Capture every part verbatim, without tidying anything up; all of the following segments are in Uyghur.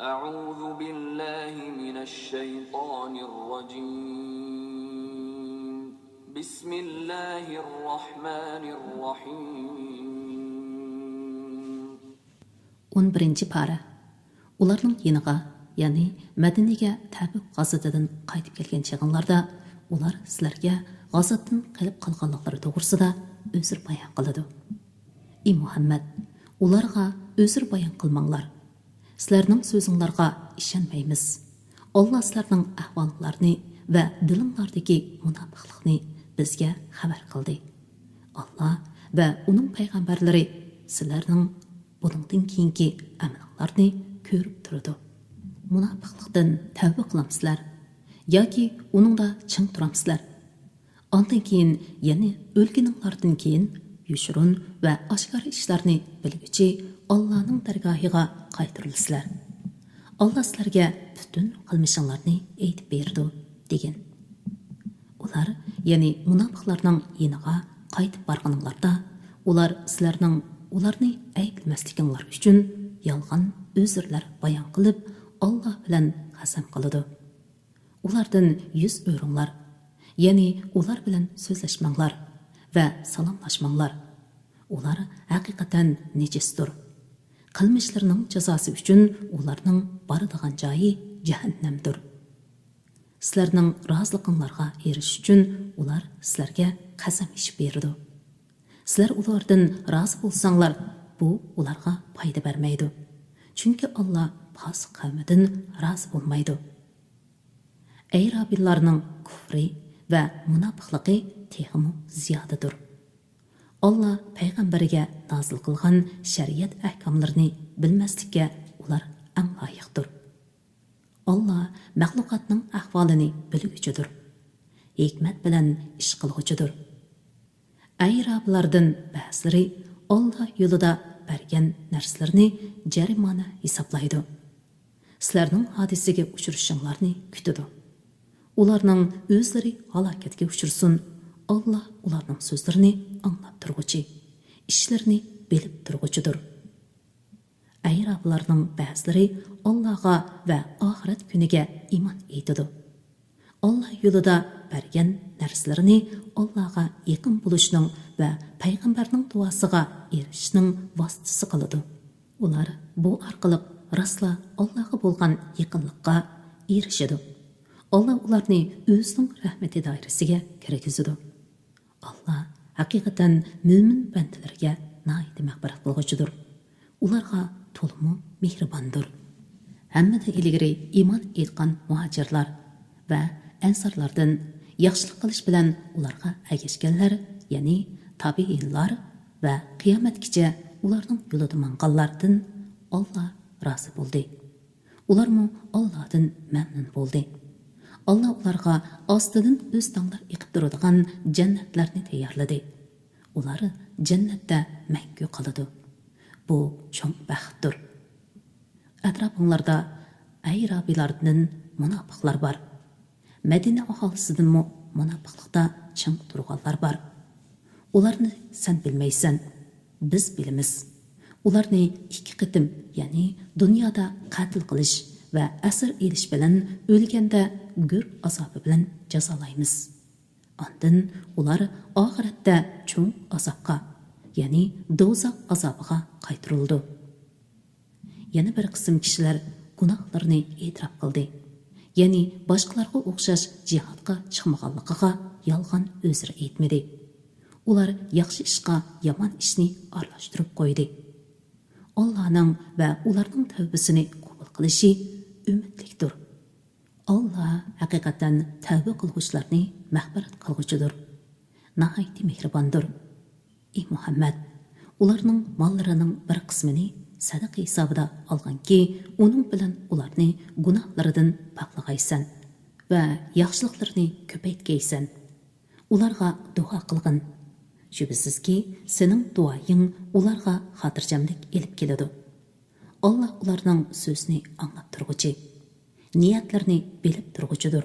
أعوذ بالله من الشيطان الرجيم. بسم الله الرحمن الرحيم. ئون بىرىنچى پارە. ئۇلارنىڭ يېنىغا، يەنى مەدىنىگە تەبۈك غازىتىدىن قايتىپ كەلگەن چېغىڭلاردا، ئۇلار سىلەرگە غازاتتىن قېلىپ قالغانلىقلىرى توغرىسىدا ئۆزرە بايان قىلىدۇ. ئى مۇھەممەد، ئۇلارغا ئۆزرە بايان قىلماڭلار. سىلەرنىڭ سۆزۈڭلارغا ئىشەنمەيمىز. ئاللا سىلەرنىڭ ئەھۋالىڭلارنى ۋە دىلىڭلاردىكى مۇناپىقلىقنى بىزگە خەۋەر قىلدى. ئاللا ۋە ئۇنىڭ پەيغەمبەرلىرى سىلەرنىڭ بۇنىڭدىن كېيىنكى ئەمىلىڭلارنى كۆرۈپ تۇرىدۇ. مۇناپىقلىقتىن تەۋبە قىلامسىلەر ياكى ئۇنىڭدا چىڭ تۇرامسىلەر؟ ئاندىن كېيىن، يەنى ئۆلگىنىڭلاردىن كېيىن يوشۇرۇن ۋە ئاشكارا ئىشلارنى بىلگۈچى ئاللانىڭ دەرگاھىغا قايتۇرۇلىسىلەر. ئاللا سىلەرگە پۈتۈن قىلمىشىڭلارنى ئېيتىپ بېرىدۇ، دېگىن. ئۇلار، يەنى مۇناپىقلارنىڭ يېنىغا قايتىپ بارغىنىڭلاردا، ئۇلار سىلەرنىڭ ئۇلارنى ئەيىبلىمەسلىكىڭلار ئۈچۈن يالغان ئۆزرىلەر بايان قىلىپ، ئاللا بىلەن قەسەم قىلىدۇ. ئۇلاردىن يۈز ئۆرۈڭلار، يەنى ئۇلار بىلەن سۆزلەشمەڭلار ۋە سالاملاشماڭلار. ئۇلار ھەقىقەتەن نىجىستۇر. قىلمىشلىرىنىڭ جازاسى ئۈچۈن ئۇلارنىڭ بارىدىغان جايى جەھەننەمدۇر. سىلەرنىڭ رازىلىقىڭلارغا ئېرىشىش ئۈچۈن ئۇلار سىلەرگە قەسەم ئىچىپ بېرىدۇ. سىلەر ئۇلاردىن رازى بولساڭلار، بۇ ئۇلارغا پايدا بەرمەيدۇ. چۈنكى ئاللا پاسىق قەۋمىدىن رازى بولمايدۇ. ئەيرابىللارنىڭ كۇفرى ۋە مۇناپىقلىقى تېخىمۇ زىيادىدۇر. ئاللا پەيغەمبىرىگە نازىل قىلغان شەرىئەت ئەھكاملىرىنى بىلمەسلىككە ئۇلار ئەڭ لايىقتۇر. ئاللا مەخلۇقاتنىڭ ئەھۋالىنى بىلگۈچىدۇر، ھېكمەت بىلەن ئىش قىلغۇچىدۇر. ئەيرابىلاردىن بەزىلىرى ئاللا يولىدا بەرگەن نەرسىلىرىنى جەرىمانە ھېسابلايدۇ. سىلەرنىڭ ھادىسىگە ئۇچرىشىشىڭلارنى كۈتىدۇ. ئۇلارنىڭ ئۆزلىرى ھالاكەتكە ئۇچرىسۇن، ئاللا ئۇلارنىڭ سۆزلىرىنى ئاڭلاپ تۇرغۇچى، ئىشلىرىنى بىلىپ تۇرغۇچىدۇر. ئەيرابىلارنىڭ بەزىلىرى ئاللاغا ۋە ئاخىرەت كۈنىگە ئىمان ئېيتىدۇ. ئاللا يولىدا بەرگەن نەرسىلىرىنى ئاللاغا يېقىن بولۇشنىڭ ۋە پەيغەمبەرنىڭ دۇئاسىغا ئېرىشىشنىڭ ۋاسىتىسى قىلىدۇ. ئۇلار بۇ ئارقىلىق راسلا ئاللاغا بولغان يېقىنلىققا ئېرىشىدۇ. ئاللا ئۇلارنى ئۆزىنىڭ رەھمىتى دائىرىسىگە كىرگۈزىدۇ. ئاللا ھەقىقەتەن مۆمىن بەندىلىرىگە ناھايىتى مەغپىرەت قىلغۇچىدۇر. ئۇلارغا تولىمۇ مېھرىباندۇر. ھەممىدىن ئىلگىرى ئىمان ئېيتقان مۇھاجىرلار ۋە ئەنسارلاردىن، ياخشىلىق قىلىش بىلەن ئۇلارغا ئەگەشكەنلەر، يەنى تابىئىنلار ۋە قىيامەتكىچە ئۇلارنىڭ يولىدا ماڭغانلاردىن ئاللا رازى بولدى. ئۇلارمۇ ئاللادىن مەمنۇن بولدى. ئاللا ئۇلارغا ئاستىدىن ئۆستەڭلار ئېقىپ تۇرىدىغان جەننەتلەرنى تەييارلىدى. ئۇلار جەننەتتە مەڭگۈ قالىدۇ. بۇ چوڭ بەختتۇر. ئەتراپىڭلاردا ئەيرابىلاردىن مۇناپىقلار بار. مەدىنە ئاھالىسىدىنمۇ مۇناپىقلىقتا چىڭ تۇرغانلار بار. ئۇلارنى سەن بىلمەيسەن، بىز بىلىمىز. ئۇلارنى ئىككى قېتىم، يەنى دۇنيادا قەتل قىلىش ۋە ئەسىر ئېلىش بىلەن ئۆلگەندە گۆر ئازابى بىلەن جازالايمىز. ئاندىن ئۇلار ئاخىرەتتە چوڭ ئازابقا، يەنى دوزاخ ئازابىغا قايتۇرۇلىدۇ. يەنە بىر قىسىم كىشىلەر گۇناھلىرىنى ئېتىراپ قىلدى، يەنى باشقىلارغا ئوخشاش جىھادقا چىقمىغانلىقىغا يالغان ئۆزرە ئېيتمىدى. ئۇلار ياخشى ئىشقا يامان ئىشنى ئارىلاشتۇرۇپ قويدى. ئاللانىڭ ۋە ئۇلارنىڭ تەۋبىسىنى قوبۇل قىلىشى ئۈمىدلىكتۇر. ئاللا ھەقىقەتەن تەۋبە قىلغۇچىلارنى مەغپىرەت قىلغۇچىدۇر، ناھايىتى مېھرىباندۇر. ئى مۇھەممەد، ئۇلارنىڭ ماللىرىنىڭ بىر قىسمىنى سەدىقە ھېسابىدا ئالغىنكى، ئۇنىڭ بىلەن ئۇلارنى گۇناھلىرىدىن پاكلىغايسەن ۋە ياخشىلىقلىرىنى كۆپەيتكەيسەن. ئۇلارغا دۇئا قىلغىن. شۈبھىسىزكى، سېنىڭ دۇئايىڭ ئۇلارغا خاتىرجەملىك ئېلىپ كېلىدۇ. ئاللا ئۇلارنىڭ سۆزىنى ئاڭلاپ تۇرغۇچى، نىيەتلىرىنى بىلىپ تۇرغۇچىدۇر.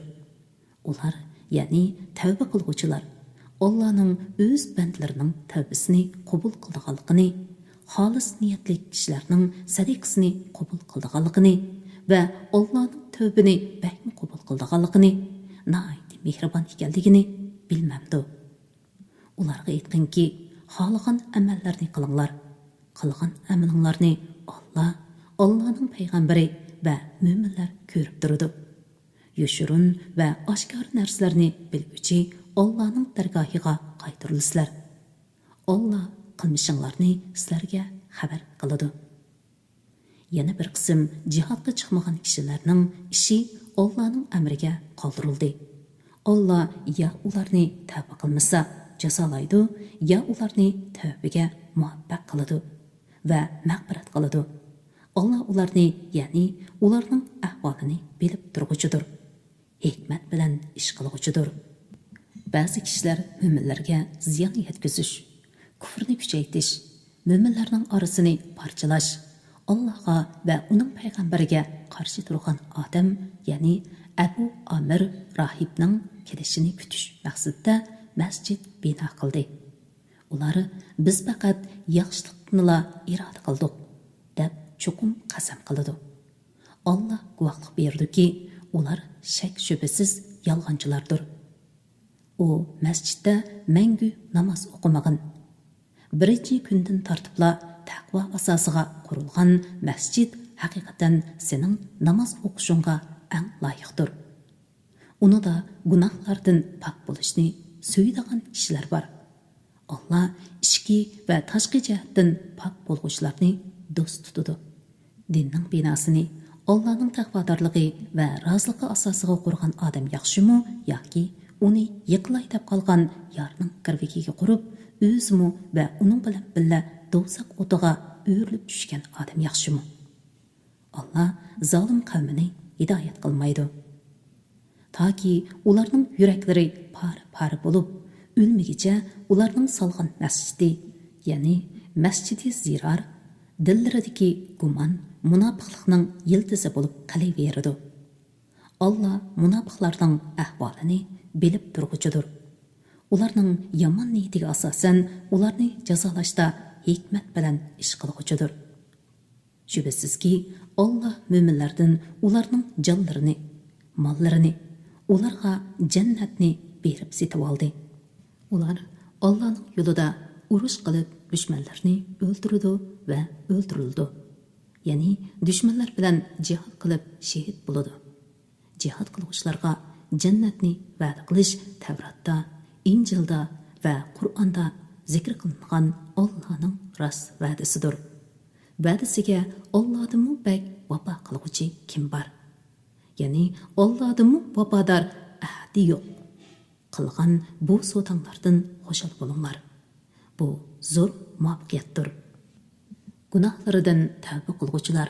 ئۇلار، يەنى تەۋبە قىلغۇچىلار، ئاللانىڭ ئۆز بەندىلىرىنىڭ تەۋبىسىنى قوبۇل قىلىدىغانلىقىنى، خالىس نىيەتلىك كىشىلەرنىڭ سەدىقىسىنى قوبۇل قىلىدىغانلىقىنى ۋە ئاللانىڭ تەۋبىنى بەكمۇ قوبۇل قىلىدىغانلىقىنى، ناھايىتى مېھرىبان ئىكەنلىكىنى بىلمەمدۇ؟ ئۇلارغا ئېيتقىنكى، خالىغان ئەمەللەرنى قىلىڭلار. قىلغان ئەمىلىڭلارنى ئاللا، ئاللانىڭ پەيغەمبىرى ۋە مۆمىنلەر كۆرۈپ تۇرىدۇ. يوشۇرۇن ۋە ئاشكارا نەرسىلەرنى بىلگۈچى ئاللانىڭ دەرگاھىغا قايتۇرۇلىسىلەر. ئاللا قىلمىشىڭلارنى سىلەرگە خەۋەر قىلىدۇ. يەنە بىر قىسىم جىھادقا چىقمىغان كىشىلەرنىڭ ئىشى ئاللانىڭ ئەمرىگە قالدۇرۇلدى. ئاللا يا ئۇلارنى تەۋبە قىلمىسا جازالايدۇ، يا ئۇلارنى تەۋبىگە مۇۋەپپەق قىلىدۇ ۋە مەغپىرەت قىلىدۇ. ئاللا ئۇلارنى، يەنى ئۇلارنىڭ ئەھۋالىنى بىلىپ تۇرغۇچىدۇر. ھېكمەت بىلەن ئىش قىلغۇچىدۇر. بەزى كىشىلەر مۆمىنلەرگە زىيان يەتكۈزۈش، كۇفرنى كۈچەيتىش، مۆمىنلەرنىڭ ئارىسىنى پارچىلاش، ئاللاغا ۋە ئۇنىڭ پەيغەمبىرىگە قارشى تۇرغان ئادەم، يەنى ئەبۇ ئامىر راھىبنىڭ كېلىشىنى كۈتۈش مەقسىتىدە مەسچىت بىنا قىلدى. ئۇلار، «بىز پەقەت ياخشىلىقنىلا ئىرادە قىلدۇق» دەپ چوقۇم قەسەم قىلىدۇ. ئاللا گۇۋاھلىق بېرىدۇكى، ئۇلار شەك-شۈبھىسىز يالغانچىلاردۇر. ئۇ مەسچىتتە مەڭگۈ ناماز ئوقۇمىغىن. بىرىنچى كۈندىن تارتىپلا تەقۋا ئاساسىغا قۇرۇلغان مەسچىت ھەقىقەتەن سېنىڭ ناماز ئوقۇشۇڭغا ئەڭ لايىقتۇر. ئۇنىدا گۇناھلاردىن پاك بولۇشنى سۆيىدىغان كىشىلەر بار. ئاللا ئىچكى ۋە تاشقى جەھەتتىن پاك بولغۇچىلارنى دوست تۇتىدۇ. دىننىڭ بىناسىنى ئاللانىڭ تەقۋادارلىقى ۋە رازىلىقى ئاساسىغا قۇرغان ئادەم ياخشىمۇ ياكى ئۇنى يىقىلاي دەپ قالغان يارنىڭ كىرۋىكىگە قۇرۇپ، ئۆزىمۇ ۋە ئۇنىڭ بىلەن بىللە دوزاخ ئوتىغا ئۆرۈلۈپ چۈشكەن ئادەم ياخشىمۇ؟ ئاللا زالىم قەۋمىنى ھىدايەت قىلمايدۇ. تاكى ئۇلارنىڭ يۈرەكلىرى پارە-پارە بولۇپ، ئۆلمىگۈچە ئۇلارنىڭ سالغان مەسچىتى، يەنى مەسچىدى زىرار، دىللىرىدىكى گۇمان مۇناپىقلىقنىڭ يىلتىزى بولۇپ قېلىۋېرىدۇ. ئاللا مۇناپىقلارنىڭ ئەھۋالىنى بىلىپ تۇرغۇچىدۇر. ئۇلارنىڭ يامان نىيىتىگە ئاساسەن، ئۇلارنى جازالاشتا ھېكمەت بىلەن ئىش قىلغۇچىدۇر. شۈبھىسىزكى، ئاللا مۆمىنلەردىن ئۇلارنىڭ جانلىرىنى، ماللىرىنى، ئۇلارغا جەننەتنى بېرىپ سېتىۋالدى. ئۇلار ئاللانىڭ يولىدا ئۇرۇش قىلىپ، دۈشمەنلەرنى ئۆلتۈرىدۇ ۋە ئۆلتۈرۈلىدۇ. يەنى دۈشمەنلەر بىلەن جىھاد قىلىپ شېھىت بولىدۇ. جىھاد قىلغۇچىلارغا جەننەتنى ۋەدە قىلىش تەۋراتتا، ئىنجىلدا ۋە قۇرئاندا زىكىر قىلىنغان ئاللانىڭ راست ۋەدىسىدۇر. ۋەدىسىگە ئاللادىنمۇ بەك ۋاپا قىلغۇچى كىم بار؟ يەنى ئاللادىنمۇ ۋاپادار ئەھەدى يوق. قىلغان بۇ سوداڭلاردىن خۇشال بولۇڭلار. بۇ زور مۇۋەپپەقىيەتتۇر. گۇناھلىرىدىن تەۋبە قىلغۇچىلار،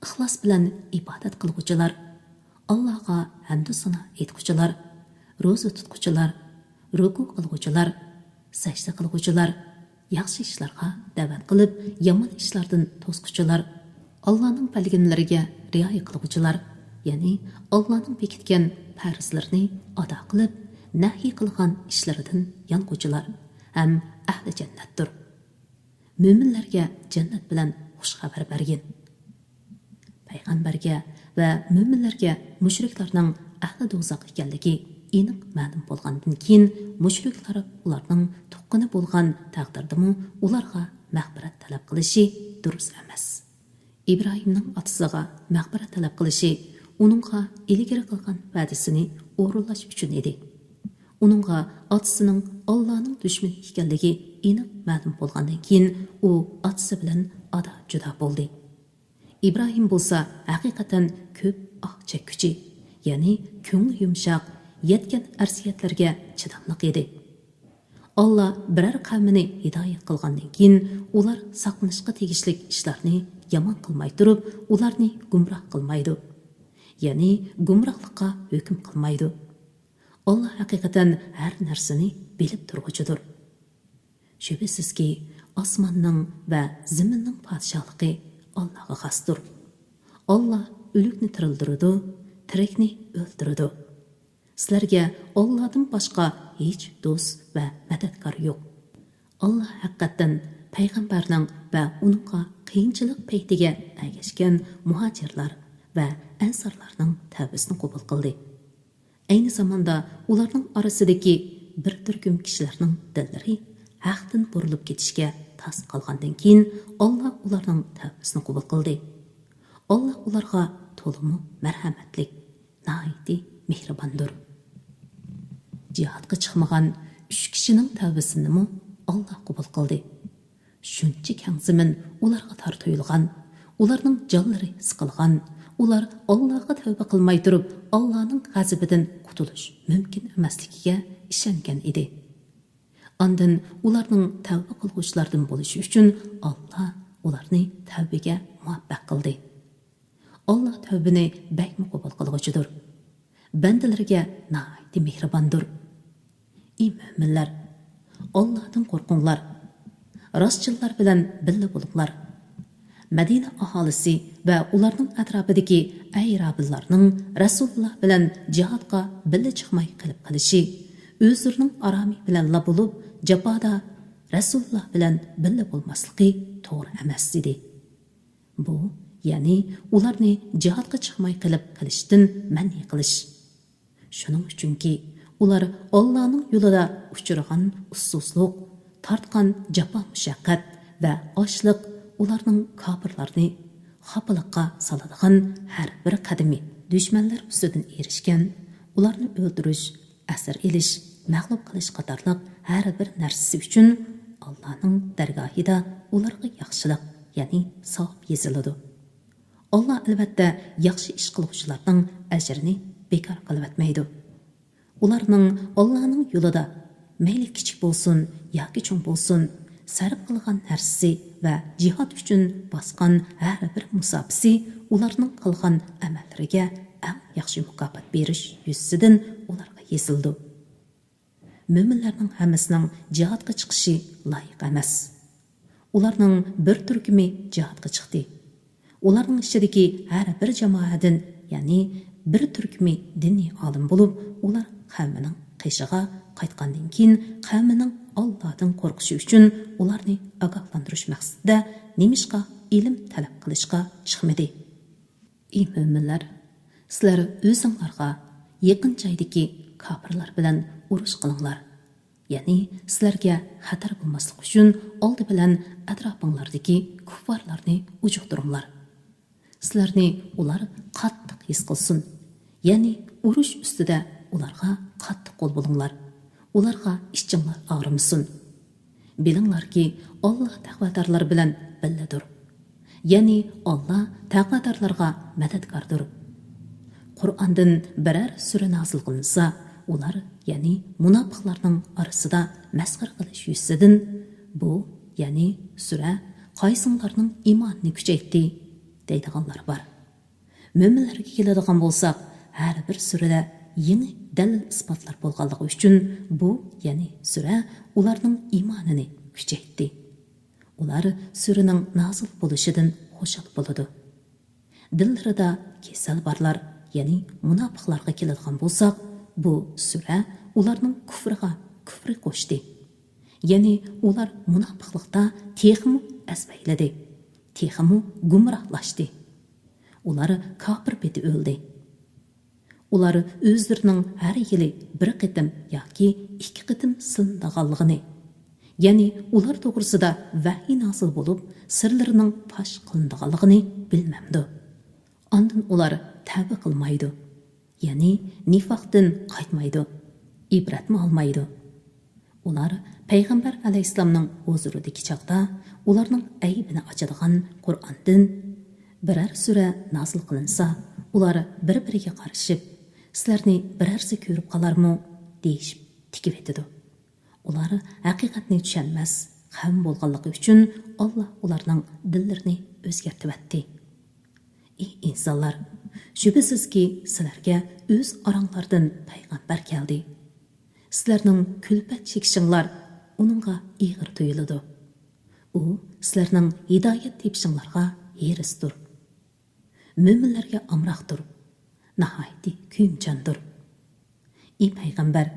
ئىخلاس بىلەن ئىبادەت قىلغۇچىلار، ئاللاغا ھەمدۇ سانا ئېيتقۇچىلار، روزا تۇتقۇچىلار، رۇكۇ قىلغۇچىلار، سەجدە قىلغۇچىلار، ياخشى ئىشلارغا دەۋەت قىلىپ، يامان ئىشلاردىن توسقۇچىلار، ئاللانىڭ بەلگىلىمىلىرىگە رىئايە قىلغۇچىلار، يەنى ئاللانىڭ بېكىتكەن پەرزلىرىنى ئادا قىلىپ، نەھيى قىلغان ئىشلىرىدىن يانغۇچىلار ھەم ئەھلى جەننەتتۇر. مۆمىنلەرگە جەننەت بىلەن خۇش خەۋەر بەرگىن. پەيغەمبەرگە ۋە مۆمىنلەرگە مۇشرىكلارنىڭ ئەھلى دوزاخ ئىكەنلىكى ئېنىق مەلۇم بولغاندىن كېيىن، مۇشرىكلار ئۇلارنىڭ تۇغقىنى بولغان تەقدىردىمۇ ئۇلارغا مەغپىرەت تەلەپ قىلىشى دۇرۇس ئەمەس. ئىبراھىمنىڭ ئاتىسىغا مەغپىرەت تەلەپ قىلىشى ئۇنىڭغا ئىلگىرى قىلغان ۋەدىسىنى ئورۇنلاش ئۈچۈن ئىدى. ئۇنىڭغا ئاتىسىنىڭ ئاللانىڭ دۈشمىنى ئىكەنلىكى ئېنىق مەلۇم بولغاندىن كېيىن، ئۇ ئاتىسى بىلەن ئادا-جۇدا بولدى. ئىبراھىم بولسا ھەقىقەتەن كۆپ ئاھ چەككۈچى، يەنى كۆڭلى يۇمشاق، يەتكەن ئەرزىيەتلەرگە چىداملىق ئىدى. ئاللا بىرەر قەۋمىنى ھىدايەت قىلغاندىن كېيىن، ئۇلار ساقلىنىشقا تېگىشلىك ئىشلارنى يامان قىلماي تۇرۇپ، ئۇلارنى گۇمراھ قىلمايدۇ. يەنى گۇمراھلىققا ھۆكۈم قىلمايدۇ. ئاللا ھەقىقەتەن ھەر نەرسىنى بىلىپ تۇرغۇچىدۇر. شۈبھىسىزكى، ئاسماننىڭ ۋە زېمىننىڭ پادىشاھلىقى ئاللاغا خاستۇر. ئاللا ئۆلۈكنى تىرىلدۈرىدۇ، تىرىكنى ئۆلتۈرىدۇ. سىلەرگە ئاللادىن باشقا ھېچ دوست ۋە مەدەتكار يوق. ئاللا ھەقىقەتەن پەيغەمبەرنىڭ ۋە ئۇنىڭغا قىيىنچىلىق پەيتىگە ئەگەشكەن مۇھاجىرلار، ۋە ئەنسارلارنىڭ تەۋبىسىنى قوبۇل قىلدى. ئەينى زاماندا ئۇلارنىڭ ئارىسىدىكى بىر تۈركۈم كىشىلەرنىڭ دىللىرى ھەقتىن بۇرۇلۇپ كېتىشكە تاس قالغاندىن كېيىن، ئاللا ئۇلارنىڭ تەۋبىسىنى قوبۇل قىلدى. ئاللا ئۇلارغا تولىمۇ مەرھەمەتلىك، ناھايىتى مېھرىباندۇر. جىھادقا چىقمىغان ئۈچ كىشىنىڭ تەۋبىسىنىمۇ ئاللا قوبۇل قىلدى. شۇنچە كەڭ زېمىن ئۇلارغا تار تۇيۇلغان، ئۇلارنىڭ جانلىرى سىقىلغان، ئۇلار ئاللاغا تەۋبە قىلماي تۇرۇپ، ئاللانىڭ غەزىپىدىن قۇتۇلۇش مۇمكىن ئەمەسلىكىگە ئىشەنگەن ئىدى. ئاندىن ئۇلارنىڭ تەۋبە قىلغۇچىلاردىن بولۇشى ئۈچۈن ئاللا ئۇلارنى تەۋبىگە مۇۋەپپەق قىلدى. ئاللا تەۋبىنى بەكمۇ قوبۇل قىلغۇچىدۇر. بەندىلىرىگە ناھايىتى مېھرىباندۇر. ئى مۆمىنلەر! ئاللادىن قورقۇڭلار. راستچىللار بىلەن بىللە بولۇڭلار. مەدىنە ئاھالىسى ۋە ئۇلارنىڭ ئەتراپىدىكى ئەيرابىللارنىڭ رەسۇلۇللا بىلەن جىھادقا بىللە چىقماي قېلىپ قېلىشى، ئۆزلىرىنىڭ ئارامى بىلەنلا بولۇپ، جاپادا رەسۇلۇللا بىلەن بىللە بولماسلىقى توغرا ئەمەس ئىدى. بۇ، يەنى ئۇلارنى جىھادقا چىقماي قېلىپ قېلىشتىن مەنئى قىلىش. شۇنىڭ ئۈچۈنكى، ئۇلار ئاللانىڭ يولىدا ئۇچرىغان ئۇسسۇزلۇق، تارتقان جاپا-مۇشەققەت ۋە ئاچلىق ئۇلارنىڭ كاپىرلارنى خاپىلىققا سالىدىغان ھەر بىر قەدىمى، دۈشمەنلەر ئۈستىدىن ئېرىشكەن، ئۇلارنى ئۆلتۈرۈش، ئەسىر ئېلىش، مەغلۇپ قىلىش قاتارلىق ھەر بىر نەرسىسى ئۈچۈن ئاللانىڭ دەرگاھىدا ئۇلارغا ياخشىلىق، يەنى ساۋاب يېزىلىدۇ. ئاللا، ئەلۋەتتە، ياخشى ئىش قىلغۇچىلارنىڭ ئەجرىنى بىكار قىلىۋەتمەيدۇ. ئۇلارنىڭ ئاللانىڭ يولىدا مەيلى كىچىك بولسۇن ياكى چوڭ بولسۇن، سەرپ قىلغان نەرسىسى ۋە جىھاد ئۈچۈن باسقان ھەر بىر مۇساپىسى ئۇلارنىڭ قىلغان ئەمەللىرىگە ئەڭ ياخشى مۇكاپات بېرىش يۈزىسىدىن ئۇلارغا يېزىلىدۇ. مۆمىنلەرنىڭ ھەممىسىنىڭ جىھادقا چىقىشى لايىق ئەمەس. ئۇلارنىڭ بىر تۈركۈمى جىھادقا چىقتى. ئۇلارنىڭ ئىچىدىكى ھەر بىر جامائەدىن، يەنى بىر تۈركۈمى دىنىي ئالىم بولۇپ، ئۇلار قەۋمىنىڭ قېشىغا قايتقاندىن كېيىن، قەۋمىنىڭ ئاللادىن قورقۇشى ئۈچۈن ئۇلارنى ئاگاھلاندۇرۇش مەقسىتىدە نېمىشقا ئىلىم تەلەپ قىلىشقا چىقمىدى؟ ئى مۆمىنلەر! سىلەر ئۆزۈڭلارغا يېقىن جايدىكى كاپىرلار بىلەن ئۇرۇش قىلىڭلار. يەنى سىلەرگە خەتەر بولماسلىقى ئۈچۈن ئالدى بىلەن ئەتراپىڭلاردىكى كۇففارلارنى ئۇجۇقتۇرۇڭلار. سىلەرنى ئۇلار قاتتىق ھېس قىلسۇن. يەنى ئۇرۇش ئۈستىدە ئۇلارغا قاتتىق قول بولۇڭلار. ئۇلارغا ئىچىڭلار ئاغرىمىسۇن. بىلىڭلاركى، ئاللا تەقۋادارلار بىلەن بىللىدۇر. يەنى ئاللا تەقۋادارلارغا مەدەتكاردۇر. قۇرئاندىن بىرەر سۈرە نازىل قىلىنسا، ئۇلار، يەنى مۇناپىقلارنىڭ ئارىسىدا مەسخىرە قىلىش يۈزىسىدىن، بۇ، يەنى سۈرە قايسىڭلارنىڭ ئىمانىنى كۈچەيتتى؟ دەيدىغانلار بار. مۆمىنلەرگە كېلىدىغان بولساق، ھەر بىر سۈرىدە يېڭى دەلىل-ئىسپاتلار بولغانلىقى ئۈچۈن، بۇ، يەنى سۈرە ئۇلارنىڭ ئىمانىنى كۈچەيتتى. ئۇلار سۈرىنىڭ نازىل بولۇشىدىن خۇشال بولىدۇ. دىللىرىدا كېسەل بارلار، يەنى مۇناپىقلارغا كېلىدىغان بولساق، بۇ سۈرە ئۇلارنىڭ كۇفرىغا كۇفرى قوشتى. يەنى ئۇلار مۇناپىقلىقتا تېخىمۇ ئەزۋەيلىدى، تېخىمۇ گۇمراھلاشتى. ئۇلار كاپىر پېتى ئۆلدى. ئۇلار ئۆزلىرىنىڭ ھەر يىلى بىر قېتىم ياكى ئىككى قېتىم سىنىدىغانلىقىنى، يەنى ئۇلار توغرىسىدا ۋەھىي نازىل بولۇپ، سىرلىرىنىڭ پاش قىلىنىدىغانلىقىنى بىلمەمدۇ؟ ئاندىن ئۇلار تەۋبە قىلمايدۇ، يەنى نىفاقتىن قايتمايدۇ، ئىبرەتمۇ ئالمايدۇ. ئۇلار پەيغەمبەر ئەلەيھىسسالامنىڭ ھۇزۇرىدىكى چاغدا ئۇلارنىڭ ئەيىبىنى ئاچىدىغان قۇرئاندىن بىرەر سۈرە نازىل قىلىنسا، ئۇلار بىر-بىرىگە قارىشىپ، «سىلەرنى بىرەرسى كۆرۈپ قالارمۇ؟» دېيىشىپ تىكىۋېتىدۇ. ئۇلار ھەقىقەتنى چۈشەنمەس، خەۋپ بولغانلىقى ئۈچۈن ئاللا ئۇلارنىڭ دىللىرىنى ئۆزگەرتىۋەتتى. ئى ئىنسانلار! شۈبھىسىزكى، سىلەرگە ئۆز ئاراڭلاردىن پەيغەمبەر كەلدى. سىلەرنىڭ كۈلپەت چېكىشىڭلار ئۇنىڭغا ئېغىر تۇيۇلىدۇ. ئۇ سىلەرنىڭ ھىدايەت تېپىشىڭلارغا ھېرىستۇر. مۆمىنلەرگە ئامراقتۇر، ناھايىتى كۆيۈمچاندۇر. ئى پەيغەمبەر،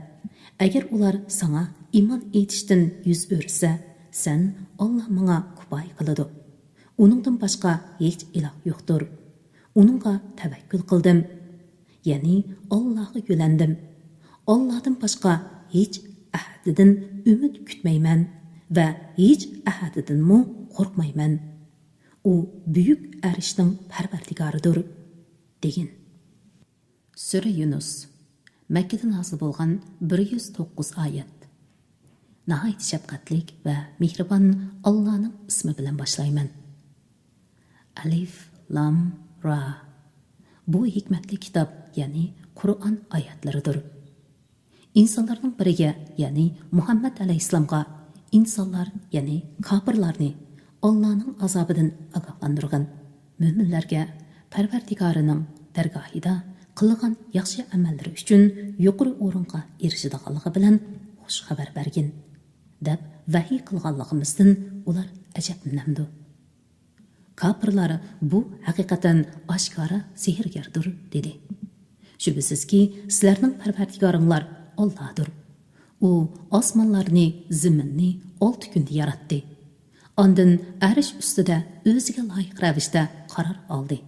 ئەگەر ئۇلار ساڭا ئىمان ئېيتىشتىن يۈز ئۆرۈسە، سەن، «ئاللا ماڭا كۇپايە قىلىدۇ. ئۇنىڭدىن باشقا ھېچ ئىلاھ يوقتۇر. ئۇنىڭغا تەۋەككۈل قىلدىم، يەنى ئاللاغا يۆلەندىم. ئاللادىن باشقا ھېچ ئەھەدىدىن ئۈمىد كۈتمەيمەن ۋە ھېچ ئەھەدىدىنمۇ قورقمايمەن. ئۇ بۈيۈك ئەرشنىڭ پەرۋەردىگارىدۇر، دېگىن. سۈرە يۇنۇس. مەككىدە نازىل بولغان، بىر يۈز توققۇز ئايەت. ناھايىتى شەپقەتلىك ۋە مېھرىبان ئاللانىڭ ئىسمى بىلەن باشلايمەن. ئەلىف، لام، را. بۇ ھېكمەتلىك كىتاب، يەنى قۇرئان ئايەتلىرىدۇر. ئىنسانلارنىڭ بىرىگە، يەنى مۇھەممەد ئەلەيھىسسالامغا ئىنسانلار، يەنى كاپىرلارنى ئاللانىڭ ئازابىدىن ئاگاھلاندۇرغىن. مۆمىنلەرگە پەرۋەردىگارىنىڭ دەرگاھىدا قىلغان ياخشى ئەمەللىرى ئۈچۈن يۇقىرى ئورۇنغا ئېرىشىدىغانلىقى بىلەن خۇش خەۋەر بەرگىن، دەپ ۋەھىي قىلغانلىقىمىزدىن ئۇلار ئەجەبلىنەمدۇ؟ كاپىرلار بۇ ھەقىقەتەن ئاشكارا سېھىرگەردۇر، دېدى. شۈبھىسىزكى، سىلەرنىڭ پەرۋەردىگارىڭلار ئاللادۇر. ئۇ ئاسمانلارنى، زېمىننى ئالتە كۈندە ياراتتى. ئاندىن ئەرش ئۈستىدە ئۆزىگە لايىق رەۋىشتە قارار ئالدى.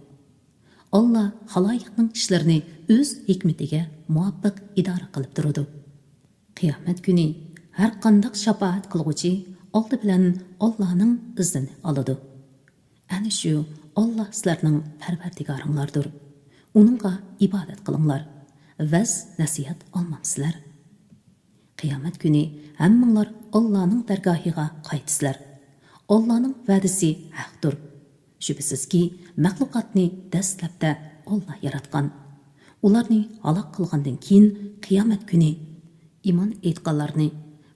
ئاللا خالايىقنىڭ ئىشلىرىنى ئۆز ھېكمىتىگە مۇۋاپىق ئىدارە قىلىپ تۇرىدۇ. قىيامەت كۈنى ھەرقانداق شاپائەت قىلغۇچى ئالدى بىلەن ئاللانىڭ ئىزنىنى ئالىدۇ. ئەنە شۇ ئاللا سىلەرنىڭ پەرۋەردىگارىڭلاردۇر. ئۇنىڭغا ئىبادەت قىلىڭلار. ۋەز نەسىھەت ئالمامسىلەر؟ قىيامەت كۈنى ھەممىڭلار ئاللانىڭ دەرگاھىغا قايتىسىلەر. ئاللانىڭ ۋەدىسى ھەقتۇر. شۈبھىسىزكى، مەخلۇقاتنى دەسلەپتە ئاللا ياراتقان. ئۇلارنى ھالاك قىلغاندىن كېيىن، قىيامەت كۈنى ئىمان ئېيتقانلارنى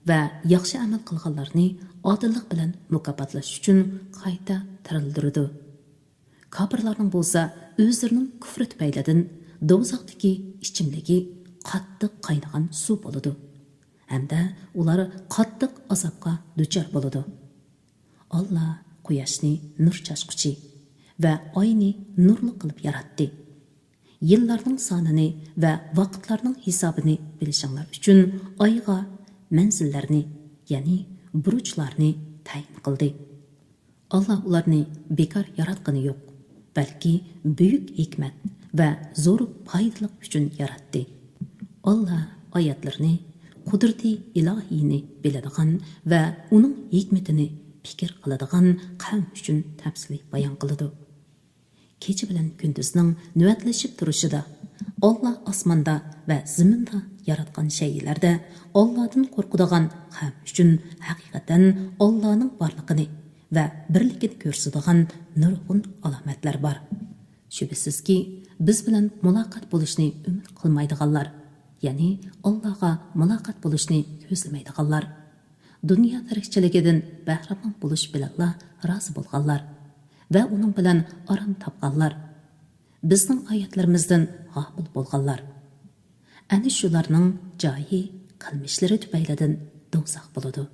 ۋە ياخشى ئەمەل قىلغانلارنى ئادىللىق بىلەن مۇكاپاتلاش ئۈچۈن قايتا تىرىلدۈرىدۇ. كاپىرلارنىڭ بولسا ئۆزلىرىنىڭ كۇفرى تۈپەيلىدىن دوزاختىكى ئىچىملىكى قاتتىق قاينىغان سۇ بولىدۇ ھەمدە ئۇلار قاتتىق ئازابقا دۇچار بولىدۇ. ئاللا قۇياشنى نۇر چاچقۇچى ۋە ئاينى نۇرلۇق قىلىپ ياراتتى. يىللارنىڭ سانىنى ۋە ۋاقىتلارنىڭ ھېسابىنى بىلىشىڭلار ئۈچۈن ئايغا مەنزىللەرنى، يەنى بۇرۇچلارنى تەيىن قىلدى. ئاللا ئۇلارنى بىكار ياراتقىنى يوق، بەلكى بۈيۈك ھېكمەت ۋە زور پايدىلىق ئۈچۈن ياراتتى. ئاللا ئايەتلىرىنى، قۇدرىتى ئىلاھىينى بىلىدىغان ۋە ئۇنىڭ ھېكمىتىنى پىكىر قىلىدىغان قەۋم ئۈچۈن تەپسىلىي بايان قىلىدۇ. كېچە بىلەن كۈندۈزنىڭ نۆۋەتلىشىپ تۇرۇشىدا، ئاللا ئاسماندا ۋە زېمىندا ياراتقان شەيئىلەردە ئاللادىن قورقىدىغان قەۋم ئۈچۈن ھەقىقەتەن ئاللانىڭ بارلىقىنى ۋە بىرلىكىنى كۆرسىتىدىغان نۇرغۇن ئالامەتلەر بار. شۈبھىسىزكى، بىز بىلەن مۇلاقات بولۇشنى ئۈمىد قىلمايدىغانلار، يەنى ئاللاغا مۇلاقات بولۇشنى كۆزلىمەيدىغانلار، دۇنيا تىرىكچىلىكىدىن بەھرىمەن بولۇش بىلەنلا رازى بولغانلار ۋە ئۇنىڭ بىلەن ئارام تاپقانلار، بىزنىڭ ئايەتلىرىمىزدىن غاپىل بولغانلار، ئەنە شۇلارنىڭ جايى قىلمىشلىرى تۈپەيلىدىن دوزاخ بولىدۇ.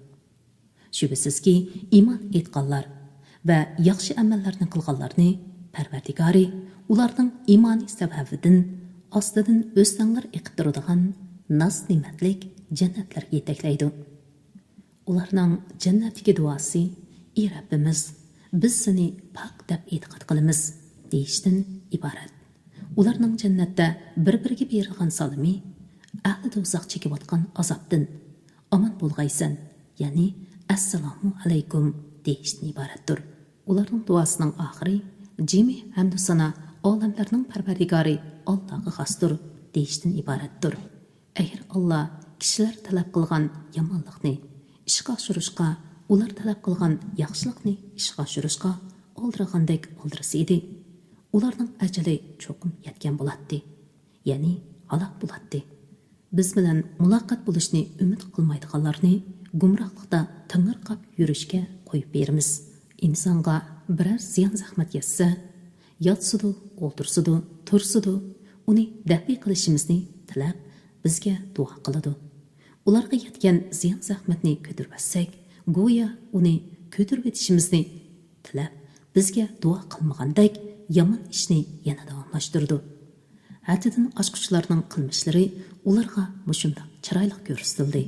شۈبھىسىزكى، ئىمان ئېيتقانلار ۋە ياخشى ئەمەللەرنى قىلغانلارنى پەرۋەردىگارى ئۇلارنىڭ ئىمانى سەۋەبىدىن ئاستىدىن ئۆستەڭلەر ئېقىپ تۇرىدىغان ناز-نېمەتلىك جەننەتلەرگە يېتەكلەيدۇ. ئۇلارنىڭ جەننەتتىكى دۇئاسى، «ئى رەببىمىز، بىز سېنى پاك دەپ ئېتىقاد قىلىمىز» دېيىشتىن ئىبارەت. ئۇلارنىڭ جەننەتتە بىر-بىرىگە بېرىدىغان سالىمى، ئەھلى دوزاخ چېكىۋاتقان ئازابتىن، «ئامان بولغايسەن»، يەنى «ئەسسالامۇ ئەلەيكۇم» دېيىشتىن ئىبارەتتۇر. ئۇلارنىڭ دۇئاسىنىڭ ئاخىرى، جىمى ھەمدۇ سانا ئالەملەرنىڭ پەرۋەردىگارى ئاللاغا خاستۇر دېيىشتىن ئىبارەتتۇر. ئەگەر ئاللا كىشىلەر تەلەپ قىلغان يامانلىقنى ئىشقا ئاشۇرۇشقا، ئۇلار تەلەپ قىلغان ياخشىلىقنى ئىشقا ئاشۇرۇشقا ئالدىرىغاندەك ئالدىرىسا ئىدى، ئۇلارنىڭ ئەجىلى چوقۇم يەتكەن بولاتتى، يەنى ھالاك بولاتتى. بىز بىلەن مۇلاقات بولۇشنى ئۈمىد قىلمايدىغانلارنى گۇمراھلىقتا تېڭىرقاپ يۈرۈشكە قويۇپ بېرىمىز. ئىنسانغا بىرەر زىيان-زەخمەت يەتسە، ياتسىدۇ، ئولتۇرسىدۇ، تۇرسىدۇ، ئۇنى دەپئى قىلىشىمىزنى تىلەپ، بىزگە دۇئا قىلىدۇ. ئۇلارغا يەتكەن زىيان-زەخمەتنى كۆتۈرۈۋەتسەك، گويا ئۇنى كۆتۈرۈۋېتىشىمىزنى تىلەپ، بىزگە دۇئا قىلمىغاندەك يامان ئىشنى يەنە داۋاملاشتۇرىدۇ. ھەددىدىن ئاشقۇچىلارنىڭ قىلمىشلىرى ئۇلارغا مۇشۇنداق چىرايلىق كۆرسىتىلدى: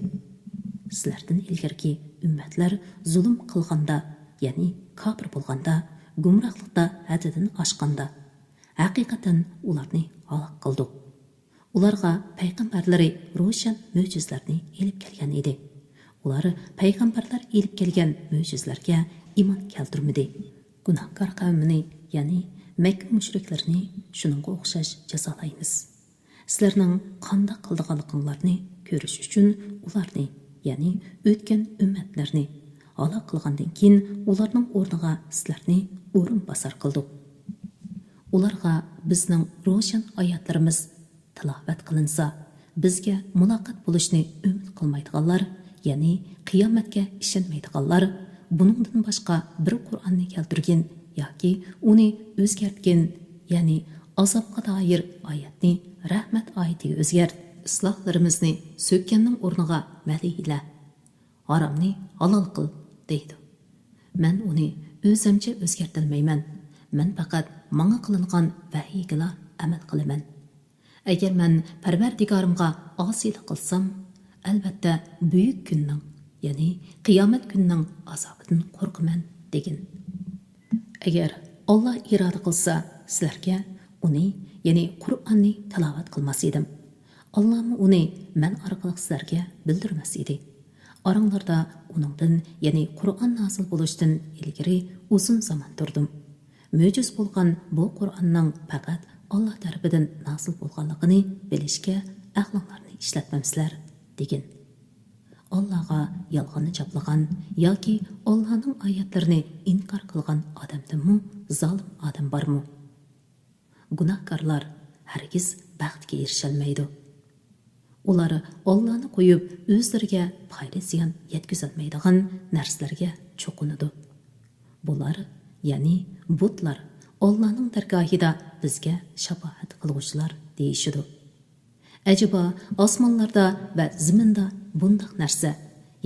سىلەردىن ئىلگىرىكى ئۈممەتلەر زۇلۇم قىلغاندا، يەنى كاپىر بولغاندا، گۇمراھلىقتا ھەددىدىن ئاشقاندا، ھەقىقەتەن ئۇلارنى ھالاك قىلدۇق. ئۇلارغا پەيغەمبەرلىرى روشەن مۆجىزىلەرنى ئېلىپ كەلگەن ئىدى. ئۇلار پەيغەمبەرلەر ئېلىپ كەلگەن مۆجىزىلەرگە ئىمان كەلتۈرمىدى. گۇناھكار قەۋمىنى، يەنى مەككە مۇشرىكلىرىنى شۇنىڭغا ئوخشاش جازالايمىز. سىلەرنىڭ قانداق قىلىدىغانلىقىڭلارنى كۆرۈش ئۈچۈن ئۇلارنى، يەنى ئۆتكەن ئۈممەتلەرنى ھالاك قىلغاندىن كېيىن، ئۇلارنىڭ ئورنىغا سىلەرنى ئورۇنباسار قىلدۇق. ئۇلارغا بىزنىڭ روشەن ئايەتلىرىمىز تىلاۋەت قىلىنسا، بىزگە مۇلاقات بولۇشنى ئۈمىد قىلمايدىغانلار، يەنى قىيامەتكە ئىشەنمەيدىغانلار، بۇنىڭدىن باشقا بىر قۇرئاننى كەلتۈرگىن ياكى ئۇنى ئۆزگەرتكىن، يەنى ئازابقا دائىر ئايەتنى رەھمەت ئايىتىگە ئۆزگەرت، ئىسلاھلىرىمىزنى سۆككەننىڭ ئورنىغا مەدھىيلە، ھارامنى ھالال قىل، دەيدۇ. مەن ئۇنى ئۆزەمچە ئۆزگەرتەلمەيمەن. مەن پەقەت ماڭا قىلىنغان ۋەھىيگىلا ئەمەل قىلىمەن. ئەگەر مەن پەرۋەردىگارىمغا ئاسىيلىق قىلسام، ئەلۋەتتە بۈيۈك كۈننىڭ، يەنى قىيامەت كۈنىنىڭ ئازابىدىن قورقىمەن، دېگىن. ئەگەر ئاللا ئىرادە قىلسا، سىلەرگە ئۇنى، يەنى قۇرئاننى تىلاۋەت قىلماس ئىدىم. ئاللامۇ ئۇنى مەن ئارقىلىق سىلەرگە بىلدۈرمەس ئىدى. ئاراڭلاردا ئۇنىڭدىن، يەنى قۇرئان نازىل بولۇشتىن ئىلگىرى ئۇزۇن زامان تۇردۇم. مۆجىزە بولغان بۇ قۇرئاننىڭ پەقەت ئاللا تەرىپىدىن نازىل بولغانلىقىنى بىلىشكە ئەقلىڭلارنى ئىشلەتمەمسىلەر، دېگىن. ئاللاغا يالغاننى چاپلىغان ياكى ئاللانىڭ ئايەتلىرىنى ئىنكار قىلغان ئادەمدىنمۇ زالىم ئادەم بارمۇ؟ گۇناھكارلار ھەرگىز بەختكە ئېرىشەلمەيدۇ. ئۇلار ئاللانى قويۇپ، ئۆزلىرىگە پايدا-زىيان يەتكۈزەلمەيدىغان نەرسىلەرگە چوقۇنىدۇ. بۇلار، يەنى بۇتلار، ئاللانىڭ دەرگاھىدا بىزگە شاپائەت قىلغۇچىلار دېيىشىدۇ. ئەجەبا، ئاسمانلاردا ۋە زېمىندا بۇنداق نەرسە،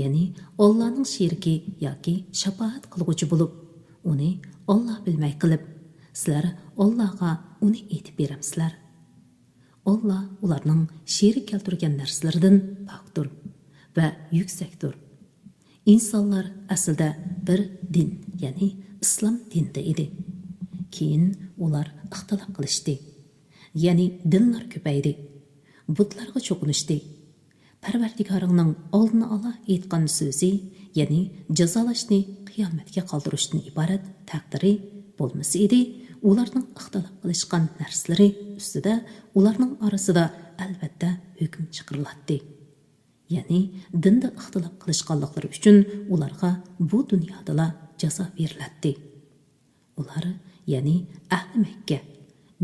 يەنى ئاللانىڭ شېرىكى ياكى شاپائەت قىلغۇچى بولۇپ، ئۇنى ئاللا بىلمەي قېلىپ، سىلەر ئاللاغا ئۇنى ئېيتىپ بېرەمسىلەر؟ ئاللا ئۇلارنىڭ شېرىك كەلتۈرگەن نەرسىلىرىدىن پاكتۇر ۋە يۈكسەكتۇر. ئىنسانلار ئەسلىدە بىر دىن، يەنى ئىسلام دىنىدا ئىدى. كېيىن ئۇلار ئىختىلاپ قىلىشتى. يەنى دىنلار كۆپەيدى. بۇتلارغا چوقۇنۇشتى. پەرۋەردىگارىڭنىڭ ئالدىنى ئالا ئېيتقان سۆزى، يەنى جازالاشنى قىيامەتكە قالدۇرۇشتىن ئىبارەت تەقدىرى بولمىسا ئىدى، ئۇلارنىڭ ئىختىلاپ قىلىشقان نەرسىلىرى ئۈستىدە ئۇلارنىڭ ئارىسىدا ئەلۋەتتە ھۆكۈم چىقىرىلاتتى. يەنى دىندا ئىختىلاپ قىلىشقانلىقلىرى ئۈچۈن ئۇلارغا بۇ دۇنيادىلا جازا بېرىلەتتى. ئۇلار، يەنى ئەھلى مەككە،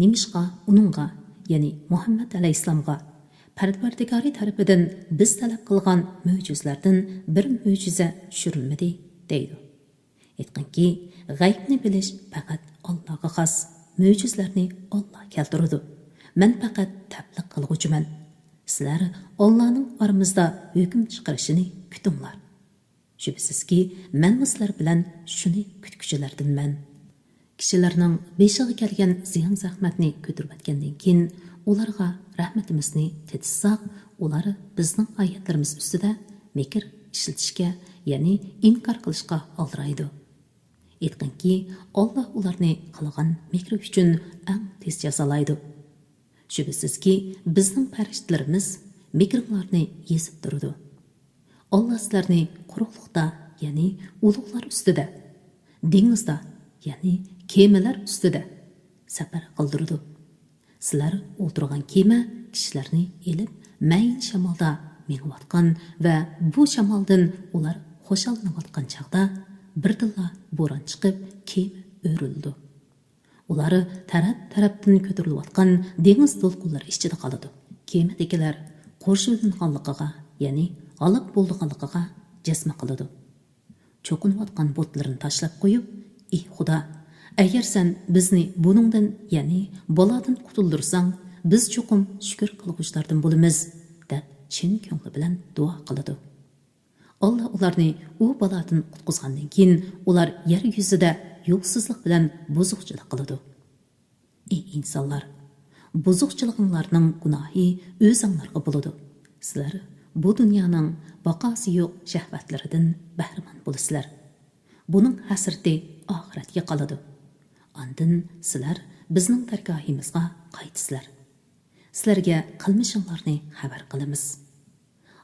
نېمىشقا ئۇنىڭغا، يەنى مۇھەممەد ئەلەيھىسسالامغا، پەرۋەردىگارى تەرىپىدىن بىز تەلەپ قىلغان مۆجىزىلەردىن بىر مۆجىزە چۈشۈرۈلمىدى؟ دەيدۇ. ئېيتقىنكى، غەيبنى بىلىش پەقەت ئاللاغا خاس، مۆجىزىلەرنى ئاللا كەلتۈرىدۇ. مەن پەقەت تەبلىغ قىلغۇچىمەن. سىلەر ئاللانىڭ ئارىمىزدا ھۆكۈم چىقىرىشىنى كۈتۈڭلار. شۈبھىسىزكى، مەنمۇ سىلەر بىلەن شۇنى كۈتكۈچىلەردىنمەن. كىشىلەرنىڭ بېشىغا كەلگەن زىيان-زەخمەتنى كۆتۈرۈۋەتكەندىن كېيىن، ئۇلارغا رەھمىتىمىزنى تېتىتساق، ئۇلار بىزنىڭ ئايەتلىرىمىز ئۈستىدە مىكىر ئىشلىتىشكە، يەنى ئىنكار قىلىشقا ئالدىرايدۇ. ئېيتقىنكى، ئاللا ئۇلارنى قىلغان مىكرى ئۈچۈن ئەڭ تېز جازالايدۇ. شۈبھىسىزكى، بىزنىڭ پەرىشتىلىرىمىز مىكرىڭلارنى يېزىپ تۇرىدۇ. ئاللا سىلەرنى قۇرۇقلۇقتا، يەنى ئۇلۇغلار ئۈستىدە، دېڭىزدا، يەنى كېمىلەر ئۈستىدە سەپەر قىلدۇرىدۇ. سىلەر ئولتۇرغان كېمە كىشىلەرنى ئېلىپ، مەيىن شامالدا مېڭىۋاتقان ۋە بۇ شامالدىن ئۇلار خۇشاللىنىۋاتقان چاغدا، بىردىنلا بوران چىقىپ، كېمە ئۆرۈلىدۇ. ئۇلار تەرەپ-تەرەپتىن كۆتۈرۈلۈۋاتقان دېڭىز دولقۇنلىرى ئىچىدە قالىدۇ. كېمىدىكىلەر قورشىۋېلىنغانلىقىغا، يەنى ھالاك بولىدىغانلىقىغا جەزمە قىلىدۇ. چوقۇنۇۋاتقان بۇتلىرىنى تاشلاپ قويۇپ، ئى خۇدا، ئەگەر سەن بىزنى بۇنىڭدىن، يەنى بالادىن قۇتۇلدۇرساڭ، بىز چوقۇم شۈكۈر قىلغۇچىلاردىن بولىمىز، دەپ چىن كۆڭلى بىلەن دۇئا قىلىدۇ. ئاللا ئۇلارنى ئۇ بالادىن قۇتقۇزغاندىن كېيىن، ئۇلار يەر يۈزىدە يولسىزلىق بىلەن بۇزۇقچىلىق قىلىدۇ. ئى ئىنسانلار! بۇزۇقچىلىقىڭلارنىڭ گۇناھى ئۆزۈڭلارغا بولىدۇ. سىلەر بۇ دۇنيانىڭ باقاسى يوق شەھۋەتلىرىدىن بەھرىمەن بولىسىلەر. بۇنىڭ ھەسرىتى ئاخىرەتكە قالىدۇ. ئاندىن سىلەر بىزنىڭ دەرگاھىمىزغا قايتىسىلەر. سىلەرگە قىلمىشىڭلارنى خەۋەر قىلىمىز.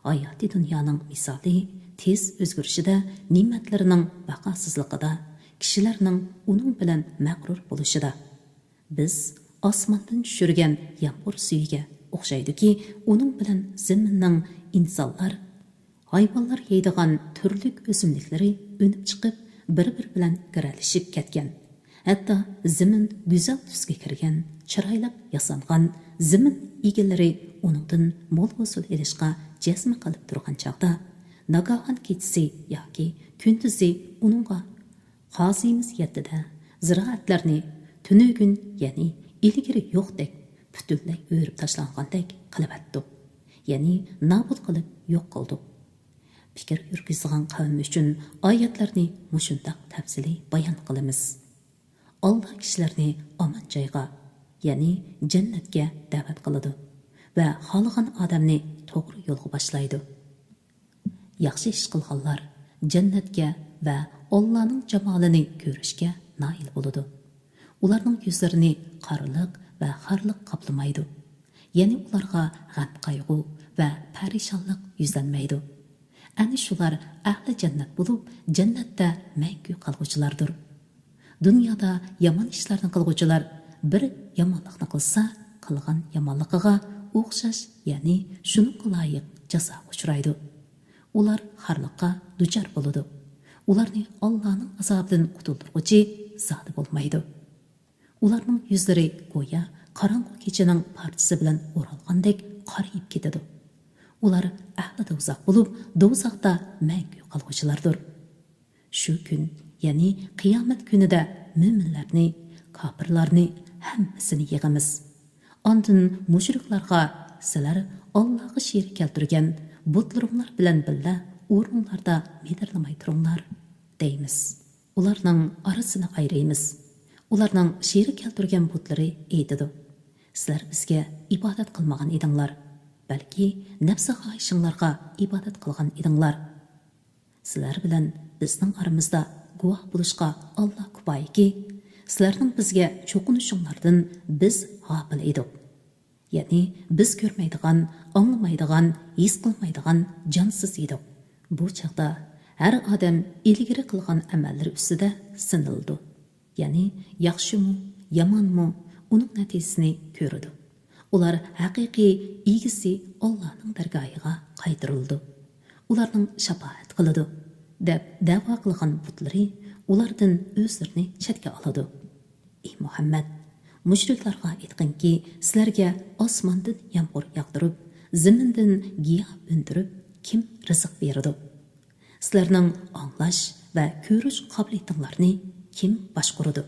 ھاياتىي دۇنيانىڭ مىسالى تېز ئۆزگىرىشىدە نېمەتلىرىنىڭ باقاسىزلىقىدا، كىشىلەرنىڭ ئۇنىڭ بىلەن مەغرۇر بولۇشىدا. بىز ئاسماندىن چۈشۈرگەن يامغۇر سۈيىگە ئوخشايدۇكى، ئۇنىڭ بىلەن زېمىننىڭ، ئىنسانلار، ھايۋانلار يەيدىغان تۈرلۈك ئۆسۈملۈكلىرى ئۈنۈپ چىقىپ، بىر-بىرى بىلەن گىرەلىشىپ كەتكەن. ھەتتا زېمىن گۈزەل تۈسكە كىرگەن، چىرايلىق ياسانغان، زېمىن ئىگىلىرى ئۇنىڭدىن مول ھوسۇل ئېلىشقا جەزمە قىلىپ تۇرغان چاغدا، ناگاھان كېچىسى ياكى كۈندۈزى ئۇنىڭغا قازىمىز يەتتىدە زىرائەتلەرنى تۈنۈگۈن، يەنى ئىلگىرى يوقتەك، پۈتۈنلەي ئۆرۈپ تاشلانغاندەك قىلىۋەتتۇق. يەنى نابۇت قىلىپ يوق قىلدۇق. پىكىر يۈرگۈزىدىغان قەۋم ئۈچۈن ئايەتلەرنى مۇشۇنداق تەپسىلىي بايان قىلىمىز. ئاللا كىشىلەرنى ئامان جايغا، يەنى جەننەتكە دەۋەت قىلىدۇ ۋە خالىغان ئادەمنى توغرا يولغا باشلايدۇ. ياخشى ئىش قىلغانلار جەننەتكە ۋە ئاللانىڭ جامالىنى كۆرۈشكە نائىل بولىدۇ. ئۇلارنىڭ يۈزلىرىنى قارىلىق ۋە خارلىق قاپلىمايدۇ. يەنى ئۇلارغا غەم-قايغۇ ۋە پەرىشانلىق يۈزلەنمەيدۇ. ئەنە شۇلار ئەھلى جەننەت بولۇپ، جەننەتتە مەڭگۈ قالغۇچىلاردۇر. دۇنيادا يامان ئىشلارنى قىلغۇچىلار بىر يامانلىقنى قىلسا، قىلغان يامانلىقىغا ئوخشاش، يەنى شۇنىڭغا لايىق جازاغا ئۇچرايدۇ. ئۇلار خارلىققا دۇچار بولىدۇ. ئۇلارنى ئاللانىڭ ئازابىدىن قۇتۇلدۇرغۇچى زادى بولمايدۇ. ئۇلارنىڭ يۈزلىرى گويا قاراڭغۇ كېچىنىڭ پارچىسى بىلەن ئورالغاندەك قارىيىپ كېتىدۇ. ئۇلار ئەھلى دوزاخ بولۇپ، دوزاختا مەڭگۈ قالغۇچىلاردۇر. شۇ كۈن، يەنى قىيامەت كۈنىدە مۆمىنلەرنى، كاپىرلارنى، ھەممىسىنى يىغىمىز. ئاندىن مۇشرىكلارغا، «سىلەر ئاللاغا شېرىك كەلتۈرگەن بۇتلىرىڭلار بىلەن بىللە ئورنۇڭلاردا مىدىرلىماي تۇرۇڭلار» دەيمىز. ئۇلارنىڭ ئارىسىنى ئايرىيمىز. ئۇلارنىڭ شېرىك كەلتۈرگەن بۇتلىرى ئېيتىدۇ، «سىلەر بىزگە ئىبادەت قىلمىغان ئىدىڭلار، بەلكى نەپسى خاھىشىڭلارغا ئىبادەت قىلغان ئىدىڭلار. سىلەر بىلەن بىزنىڭ ئارىمىزدا گۇۋاھ بولۇشقا ئاللا كۇپايىكى، سىلەرنىڭ بىزگە چوقۇنۇشۇڭلاردىن بىز غاپىل ئىدۇق.» يەنى بىز كۆرمەيدىغان، ئاڭلىمايدىغان، ھېس قىلمايدىغان جانسىز ئىدۇق. بۇ چاغدا ھەر ئادەم ئىلگىرى قىلغان ئەمەللىرى ئۈستىدە سىنىلىدۇ. يەنى ياخشىمۇ، يامانمۇ، ئۇنىڭ نەتىجىسىنى كۆرىدۇ. ئۇلار ھەقىقىي ئىگىسى ئاللانىڭ دەرگاھىغا قايتۇرۇلىدۇ. ئۇلارنىڭ شاپائەت قىلىدۇ، دەپ دەۋا قىلغان بۇتلىرى ئۇلاردىن ئۆزلىرىنى چەتكە ئالىدۇ. ئى مۇھەممەد، مۇشرىكلارغا ئېيتقىنكى، سىلەرگە ئاسماندىن يامغۇر ياغدۇرۇپ، زېمىندىن گىياھ ئۈندۈرۈپ كىم رىزىق بېرىدۇ؟ سىلەرنىڭ ئاڭلاش ۋە كۆرۈش قابىلىيىتىڭلارنى كىم باشقۇرىدۇ؟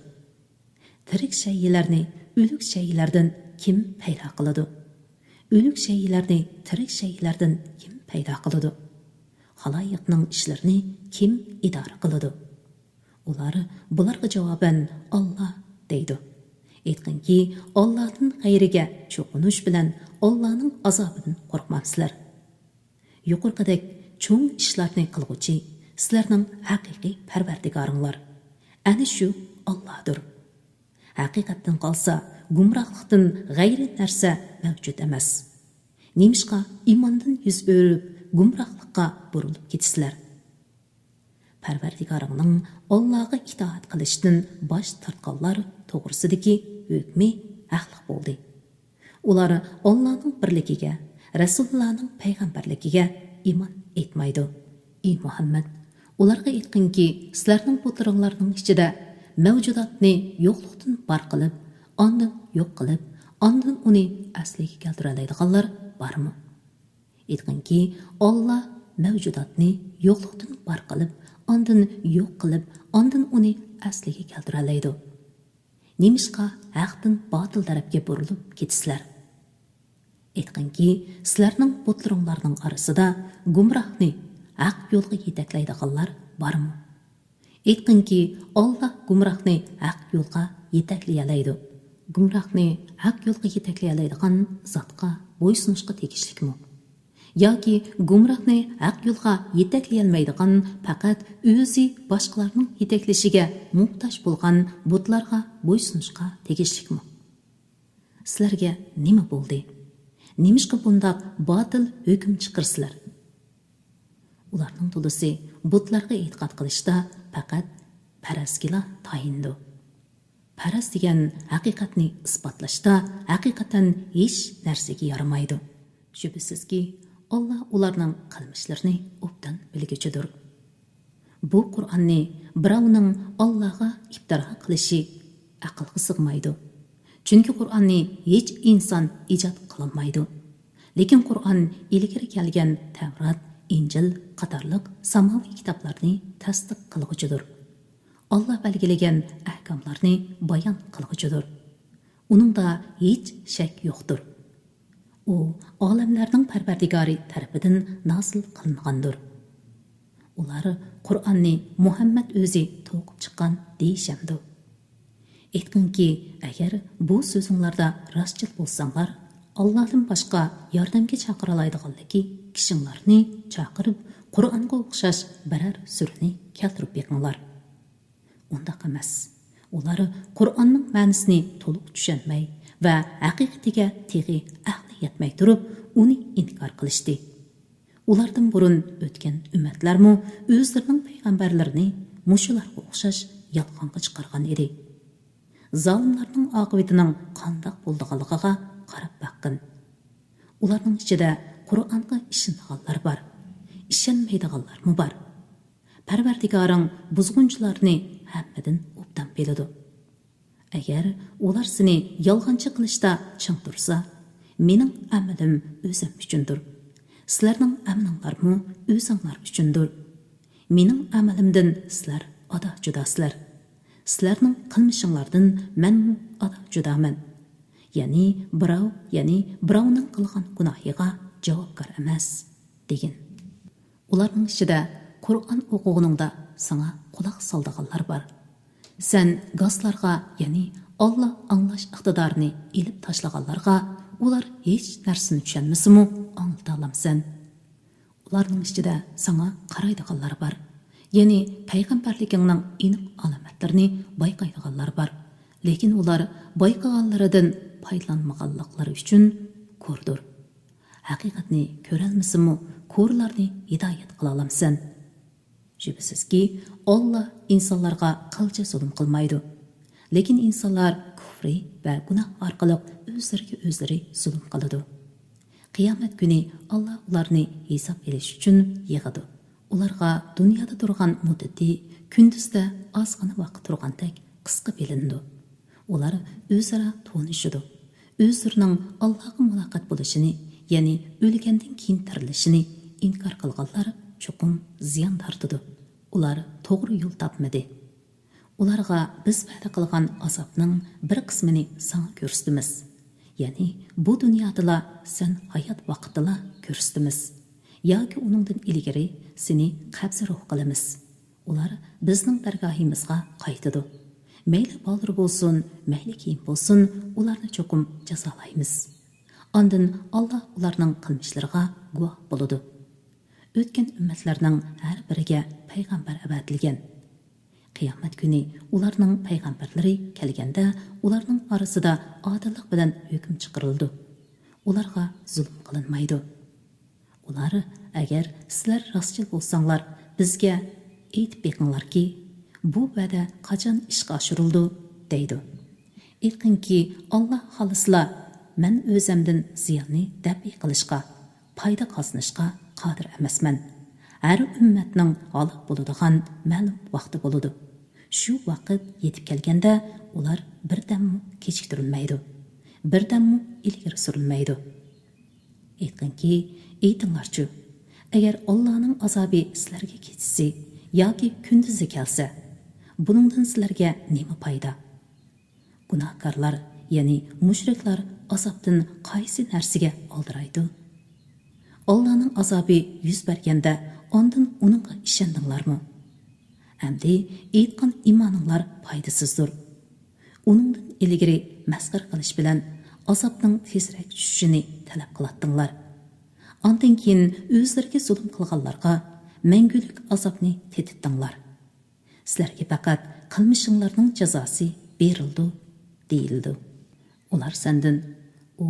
تىرىك شەيئىلەرنى ئۆلۈك شەيئىلەردىن كىم پەيدا قىلىدۇ؟ ئۆلۈك شەيئىلەرنى تىرىك شەيئىلەردىن كىم پەيدا قىلىدۇ؟ خالايىقنىڭ ئىشلىرىنى كىم ئىدارە قىلىدۇ؟ ئۇلار بۇلارغا جاۋابەن، «ئاللا» دەيدۇ. ئېيتقىنكى، ئاللادىن غەيرىگە چوقۇنۇش بىلەن ئاللانىڭ ئازابىدىن قورقمامسىلەر؟ يۇقىرىقىدەك چوڭ ئىشلارنى قىلغۇچى سىلەرنىڭ ھەقىقىي پەرۋەردىگارىڭلار، ئەنە شۇ ئاللادۇر. ھەقىقەتتىن قالسا، گۇمراھلىقتىن غەيرىي نەرسە مەۋجۇت ئەمەس. نېمىشقا ئىماندىن يۈز ئۆرۈپ، گۇمراھلىققا بۇرۇلۇپ كېتىسىلەر؟ پەرۋەردىگارىڭنىڭ ئاللاغا ئىتائەت قىلىشتىن باش تارتقانلار توغرىسىدىكى ھۆكمى ھەقلىق بولدى. ئۇلار ئاللانىڭ بىرلىكىگە، رەسۇلۇللانىڭ پەيغەمبەرلىكىگە ئىمان ئېيتمايدۇ. ئى مۇھەممەد، ئۇلارغا ئېيتقىنكى، سىلەرنىڭ بۇتلىرىڭلارنىڭ ئىچىدە مەۋجۇداتنى يوقلۇقتىن بار قىلىپ، ئاندىن يوق قىلىپ، ئاندىن ئۇنى ئەسلىگە كەلتۈرەلەيدىغانلار بارمۇ؟ ئېيتقىنكى، ئاللا مەۋجۇداتنى يوقلۇقتىن بار قىلىپ، ئاندىن يوق قىلىپ، ئاندىن ئۇنى ئەسلىگە كەلتۈرەلەيدۇ. نېمىشقا ھەقتىن باتىل تەرەپكە بۇرۇلۇپ كېتىسىلەر؟ ئېيتقىنكى، سىلەرنىڭ بۇتلىرىڭلارنىڭ ئارىسىدا گۇمراھنى ھەق يولغا يېتەكلەيدىغانلار بارمۇ؟ ئېيتقىنكى، ئاللا گۇمراھنى ھەق يولغا يېتەكلىيەلەيدۇ. گۇمراھنى ھەق يولغا يېتەكلىيەلەيدىغان زاتقا بويسۇنۇشقا تېگىشلىكمۇ؟ ياكى گۇمراھنى ھەق يولغا يېتەكلىيەلمەيدىغان، پەقەت ئۆزى باشقىلارنىڭ يېتەكلىشىگە موھتاج بولغان بۇتلارغا بويسۇنۇشقا تېگىشلىكمۇ؟ سىلەرگە نېمە بولدى؟ نېمىشقا بۇنداق باتىل ھۆكۈم چىقىرىسىلەر؟ ئۇلارنىڭ تولىسى بۇتلارغا ئېتىقاد قىلىشتا پەقەت پەرەزگىلا تايىنىدۇ. پەرەز دېگەن ھەقىقەتنى ئىسپاتلاشتا ھەقىقەتەن ھېچ نەرسىگە يارىمايدۇ. شۈبھىسىزكى، ئاللا ئۇلارنىڭ قىلمىشلىرىنى ئوبدان بىلگۈچىدۇر. بۇ قۇرئاننى بىراۋنىڭ ئاللاغا ئىپتىرا قىلىشى ئەقىلگە سىغمايدۇ. چۈنكى قۇرئاننى ھېچ ئىنسان ئىجاد قىلالمايدۇ. لېكىن قۇرئان ئىلگىرى كەلگەن تەۋرات، ئىنجىل قاتارلىق ساماۋىي كىتابلارنى تەستىق قىلغۇچىدۇر. ئاللا بەلگىلىگەن ئەھكاملارنى بايان قىلغۇچىدۇر. ئۇنىڭدا ھېچ شەك يوقتۇر. ئۇ ئالەملەرنىڭ پەرۋەردىگارى تەرىپىدىن نازىل قىلىنغاندۇر. ئۇلار قۇرئاننى مۇھەممەد ئۆزى توقۇپ چىققان دېيىشەمدۇ؟ ئېيتقىنكى، ئەگەر بۇ سۆزۈڭلاردا راستچىل بولساڭلار، ئاللادىن باشقا ياردەمگە چاقىرالايدىغانلىكى كىشىڭلارنى چاقىرىپ، قۇرئانغا ئوخشاش بىرەر سۈرىنى كەلتۈرۈپ بېقىڭلار. ئۇنداق ئەمەس. ئۇلار قۇرئاننىڭ مەنىسىنى تولۇق چۈشەنمەي ۋە ھەقىقىتىگە تېخى ئەقلى يەتمەي تۇرۇپ، ئۇنى ئىنكار قىلىشتى. ئۇلاردىن بۇرۇن ئۆتكەن ئۈممەتلەرمۇ ئۆزلىرىنىڭ پەيغەمبەرلىرىنى مۇشۇلارغا ئوخشاش يالغانغا چىقارغان ئىدى. زالىملارنىڭ ئاقىۋىتىنىڭ قانداق بولىدىغانلىقىغا قاراپ باققىن. ئۇلارنىڭ ئىچىدە قۇرئانغا ئىشىنىدىغانلار بار، ئىشەنمەيدىغانلارمۇ بار. پەرۋەردىگارىڭ بۇزغۇنچىلارنى ھەممىدىن ئوبدان بىلىدۇ. ئەگەر ئۇلار سېنى يالغانچى قىلىشتا چىڭ تۇرسا، مېنىڭ ئەمىلىم ئۆزۈم ئۈچۈندۇر. سىلەرنىڭ ئەمىلىڭلارمۇ ئۆزۈڭلار ئۈچۈندۇر. مېنىڭ ئەمىلىمدىن سىلەر ئادا جۇداسىلەر. سىلەرنىڭ قىلمىشىڭلاردىن مەنمۇ ئادا جۇدامەن. يەنى بىراۋ، يەنى بىراۋنىڭ قىلغان گۇناھىغا جاۋابكار ئەمەس، دېگىن. ئۇلارنىڭ ئىچىدە قۇرئان ئوقۇغىنىڭدا ساڭا قۇلاق سالىدىغانلار بار. سەن گاسلارغا، يەنى ئاللا ئاڭلاش ئىقتىدارىنى ئېلىپ تاشلىغانلارغا، ئۇلار ھېچ نەرسىنى چۈشەنمىسىمۇ ئاڭلىتالامسەن؟ ئۇلارنىڭ ئىچىدە ساڭا قارايدىغانلار بار. يەنى پەيغەمبەرلىكىڭنىڭ ئېنىق ئالامەتلىرىنى بايقايدىغانلار بار. لېكىن ئۇلار بايقىغانلىرىدىن پايدىلانمىغانلىقلىرى ئۈچۈن كوردۇر. ھەقىقەتنى كۆرەلمىسىمۇ، كورلارنى ھىدايەت قىلالامسەن؟ شۈبھىسىزكى، ئاللا ئىنسانلارغا قىلچە زۇلۇم قىلمايدۇ. لېكىن ئىنسانلار كۇفرى ۋە گۇناھ ئارقىلىق ئۆزلىرىگە ئۆزلىرى زۇلۇم قىلىدۇ. قىيامەت كۈنى ئاللا ئۇلارنى ھېساب ئېلىش ئۈچۈن يىغىدۇ. ئۇلارغا دۇنيادا تۇرغان مۇددىتى كۈندۈزدە ئازغىنا ۋاقىت تۇرغاندەك قىسقا بىلىنىدۇ. ئۇلار ئۆزئارا تونۇشىدۇ. ئۆزلىرىنىڭ ئاللاغا مۇلاقات بولۇشىنى، يەنى ئۆلگەندىن كېيىن تىرىلىشىنى ئىنكار قىلغانلار چوقۇم زىيان تارتىدۇ. ئۇلار توغرا يول تاپمىدى. ئۇلارغا بىز ۋەدە قىلغان ئازابنىڭ بىر قىسمىنى ساڭا كۆرسىتىمىز. يەنى بۇ دۇنيادىلا، سەن ھايات ۋاقىتتىلا كۆرسىتىمىز. ياكى ئۇنىڭدىن ئىلگىرى سېنى قەبزى روھ قىلىمىز. ئۇلار بىزنىڭ دەرگاھىمىزغا قايتىدۇ. مەيلى بالدۇر بولسۇن، مەيلى كېيىن بولسۇن، ئۇلارنى چوقۇم جازالايمىز. ئاندىن ئاللا ئۇلارنىڭ قىلمىشلىرىغا گۇۋاھ بولىدۇ. ئۆتكەن ئۈممەتلەرنىڭ ھەر بىرىگە پەيغەمبەر ئەۋەتىلگەن. قىيامەت كۈنى ئۇلارنىڭ پەيغەمبەرلىرى كەلگەندە، ئۇلارنىڭ ئارىسىدا ئادىللىق بىلەن ھۆكۈم چىقىرىلىدۇ. ئۇلارغا زۇلۇم قىلىنمايدۇ. ئۇلار، ئەگەر سىلەر راستچىل بولساڭلار، بىزگە ئېيتىپ بېقىڭلاركى، بۇ ۋەدە قاچان ئىشقا ئاشۇرۇلىدۇ؟ دەيدۇ. ئېيتقىنكى، ئاللا خالىسىلا، مەن ئۆزەمدىن زىياننى دەپئى قىلىشقا، پايدا قازىنىشقا قادىر ئەمەسمەن. ھەر ئۈممەتنىڭ ھالاك بولىدىغان مەلۇم ۋاقتى بولىدۇ. شۇ ۋاقىت يېتىپ كەلگەندە، ئۇلار بىردەممۇ كېچىكتۈرۈلمەيدۇ، بىردەممۇ ئىلگىرى سۈرۈلمەيدۇ. ئېيتقىنكى، ئېيتىڭلارچۇ، ئەگەر ئاللانىڭ ئازابى سىلەرگە كېچىسى ياكى كۈندۈزى كەلسە، بۇنىڭدىن سىلەرگە نېمە پايدا؟ گۇناھكارلار، يەنى مۇشرىكلار ئازابتىن قايسى نەرسىگە ئالدىرايدۇ؟ ئاللانىڭ ئازابى يۈز بەرگەندە، ئاندىن ئۇنىڭغا ئىشەندىڭلارمۇ؟ ئەمدى ئېيتقان ئىمانىڭلار پايدىسىزدۇر. ئۇنىڭدىن ئىلگىرى مەسخىرە قىلىش بىلەن ئازابنىڭ تېزرەك چۈشۈشىنى تەلەپ قىلاتتىڭلار. ئاندىن كېيىن ئۆزلىرىگە زۇلۇم قىلغانلارغا مەڭگۈلۈك ئازابنى تېتىتتىڭلار. سىلەرگە پەقەت قىلمىشىڭلارنىڭ جازاسى بېرىلىدۇ، دېيىلىدۇ. ئۇلار سەندىن، ئۇ،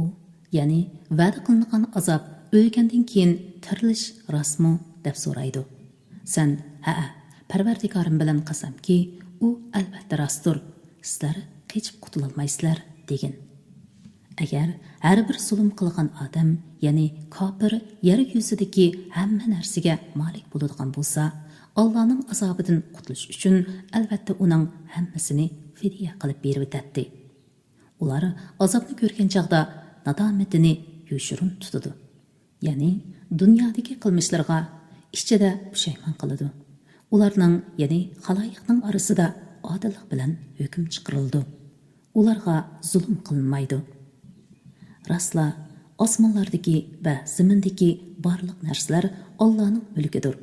يەنى ۋەدە قىلىنغان ئازاب، ئۆلگەندىن كېيىن تىرىلىش راستمۇ؟ دەپ سورايدۇ. سەن، ھەئە، پەرۋەردىگارىم بىلەن قەسەمكى، ئۇ ئەلۋەتتە راستتۇر، سىلەر قېچىپ قۇتۇلالمايسىلەر، دېگىن. ئەگەر ھەر بىر زۇلۇم قىلغان ئادەم، يەنى كاپىر، يەر يۈزىدىكى ھەممە نەرسىگە مالىك بولىدىغان بولسا، ئاللانىڭ ئازابىدىن قۇتۇلۇش ئۈچۈن ئەلۋەتتە ئۇنىڭ ھەممىسىنى فىدىيە قىلىپ بېرىۋېتەتتى. ئۇلار ئازابنى كۆرگەن چاغدا نادامىتىنى يوشۇرۇن تۇتىدۇ. يەنى دۇنيادىكى قىلمىشلىرىغا ئىچىدە پۇشايمان قىلىدۇ. ئۇلارنىڭ، يەنى خالايىقنىڭ ئارىسىدا ئادىللىق بىلەن ھۆكۈم چىقىرىلىدۇ. ئۇلارغا زۇلۇم قىلىنمايدۇ. راستلا، ئاسمانلاردىكى ۋە زېمىندىكى بارلىق نەرسىلەر ئاللانىڭ مۈلكىدۇر.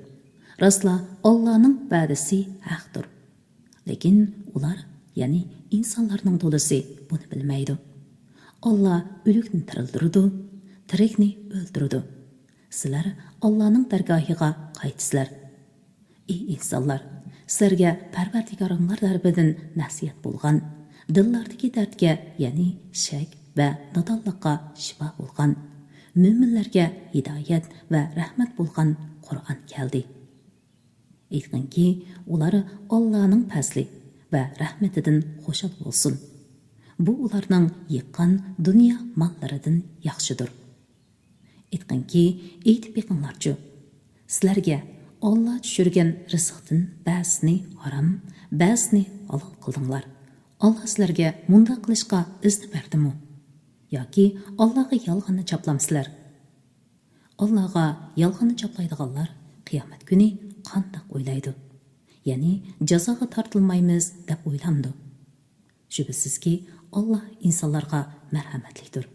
راستلا، ئاللانىڭ ۋەدىسى ھەقتۇر. لېكىن ئۇلار، يەنى ئىنسانلارنىڭ تولىسى بۇنى بىلمەيدۇ. ئاللا ئۆلۈكنى تىرىلدۈرىدۇ، تىرىكنى ئۆلتۈرىدۇ. سىلەر ئاللانىڭ دەرگاھىغا قايتىسىلەر. ئى ئىنسانلار، سىلەرگە پەرۋەردىگارىڭلار تەرىپىدىن نەسىھەت بولغان، دىللاردىكى دەردكە، يەنى شەك ۋە نادانلىققا شىپا بولغان، مۆمىنلەرگە ھىدايەت ۋە رەھمەت بولغان قۇرئان كەلدى. ئېيتقىنكى، ئۇلار ئاللانىڭ پەزلى ۋە رەھمىتىدىن خۇشال بولسۇن. بۇ ئۇلارنىڭ يىغقان دۇنيا ماللىرىدىن ياخشىدۇر. ئېيتقىنكى، ئېيتىپ بېقىڭلارچۇ، سىلەرگە ئاللا چۈشۈرگەن رىزىقتىن بەزىسىنى ھارام، بەزىسىنى ھالال قىلدىڭلار. ئاللا سىلەرگە مۇنداق قىلىشقا ئىزنى بەردىمۇ؟ ياكى ئاللاغا يالغاننى چاپلامسىلەر؟ ئاللاغا يالغاننى چاپلايدىغانلار قىيامەت كۈنى قانداق ئويلايدۇ؟ يەنى جازاغا تارتىلمايمىز دەپ ئويلامدۇ؟ شۈبھىسىزكى، ئاللا ئىنسانلارغا مەرھەمەتلىكتۇر.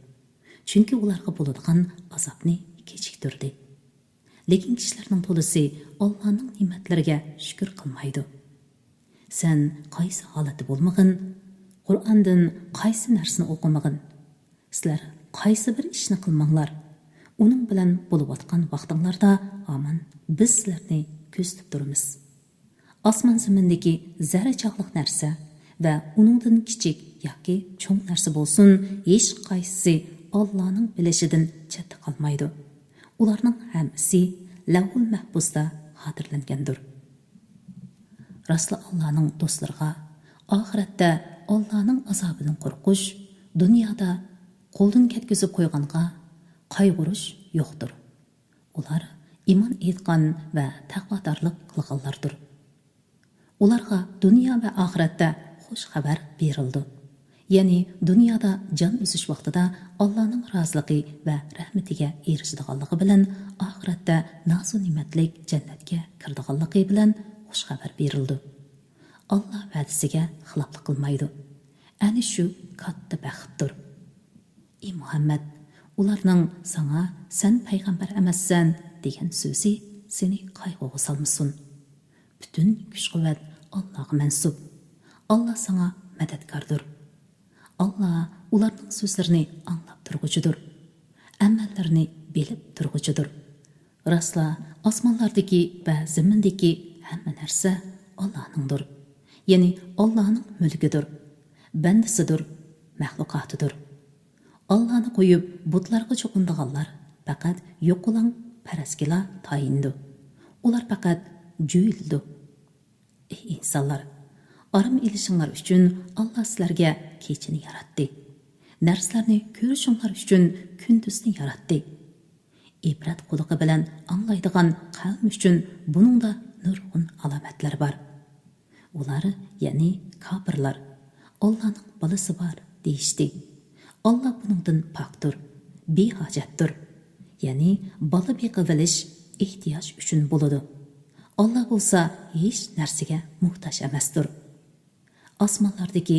چۈنكى ئۇلارغا بولىدىغان ئازابنى كېچىكتۈردى. لېكىن كىشىلەرنىڭ تولىسى ئاللانىڭ نېمەتلىرىگە شۈكۈر قىلمايدۇ. سەن قايسى ھالەتتە بولمىغىن، قۇرئاندىن قايسى نەرسىنى ئوقۇمىغىن، سىلەر قايسى بىر ئىشنى قىلماڭلار، ئۇنىڭ بىلەن بولۇۋاتقان ۋاقتىڭلاردا ھامان بىز سىلەرنى كۆزىتىپ تۇرىمىز. ئاسمان زېمىندىكى زەررە چاغلىق نەرسە ۋە ئۇنىڭدىن كىچىك ياكى چوڭ نەرسە بولسۇن، ھېچقايسىسى ئاللانىڭ بىلىشىدىن چەتتە قالمايدۇ. ئۇلارنىڭ ھەممىسى لەۋھۇل مەھپۇزدا خاتىرىلەنگەندۇر. راستلا ئاللانىڭ دوستلىرىغا ئاخىرەتتە ئاللانىڭ ئازابىدىن قورقۇش، دۇنيادا قولدىن كەتكۈزۈپ قويغانغا قايغۇرۇش يوقتۇر. ئۇلار ئىمان ئېيتقان ۋە تەقۋادارلىق قىلغانلاردۇر. ئۇلارغا دۇنيا ۋە ئاخىرەتتە خۇش خەۋەر بېرىلىدۇ. يەنى دۇنيادا جان ئۈزۈش ۋاقتىدا ئاللانىڭ رازىلىقى ۋە رەھمىتىگە ئېرىشىدىغانلىقى بىلەن، ئاخىرەتتە نازۇ نېمەتلىك جەننەتكە كىرىدىغانلىقى بىلەن خۇش خەۋەر بېرىلىدۇ. ئاللا ۋەدىسىگە خىلاپلىق قىلمايدۇ. ئەنە شۇ كاتتا بەختتۇر. ئى مۇھەممەد، ئۇلارنىڭ ساڭا «سەن پەيغەمبەر ئەمەسسەن» دېگەن سۆزى سېنى قايغۇغا سالمىسۇن. پۈتۈن كۈچ-قۇۋۋەت ئاللاغا مەنسۇپ. ئاللا ساڭا مەدەتكاردۇر. ئاللا ئۇلارنىڭ سۆزلىرىنى ئاڭلاپ تۇرغۇچىدۇر. ئەمەللىرىنى بىلىپ تۇرغۇچىدۇر. راستلا، ئاسمانلاردىكى ۋە زېمىندىكى ھەممە نەرسە ئاللانىڭدۇر. يەنى ئاللانىڭ مۈلكىدۇر، بەندىسىدۇر، مەخلۇقاتىدۇر. ئاللانى قويۇپ بۇتلارغا چوقۇنىدىغانلار پەقەت يوقىلاڭ پەرەزگىلا تايىنىدۇ. ئۇلار پەقەت جۆيلىدۇ. ئەي ئىنسانلار! ئارام ئېلىشىڭلار ئۈچۈن ئاللا سىلەرگە كېچىنى ياراتتى. نەرسىلەرنى كۆرۈشۈڭلار ئۈچۈن كۈندۈزنى ياراتتى. ئىبرەت قۇلىقى بىلەن ئاڭلايدىغان قەۋم ئۈچۈن بۇنىڭدا نۇرغۇن ئالامەتلەر بار. ئۇلار، يەنى كاپىرلار، «ئاللانىڭ بالىسى بار» دېيىشتى. ئاللا بۇنىڭدىن پاكتۇر، بىھاجەتتۇر. يەنى بالا بېقىۋېلىش ئېھتىياج ئۈچۈن بولىدۇ. ئاللا بولسا ھېچ نەرسىگە موھتاج ئەمەستۇر. ئاسمانلاردىكى،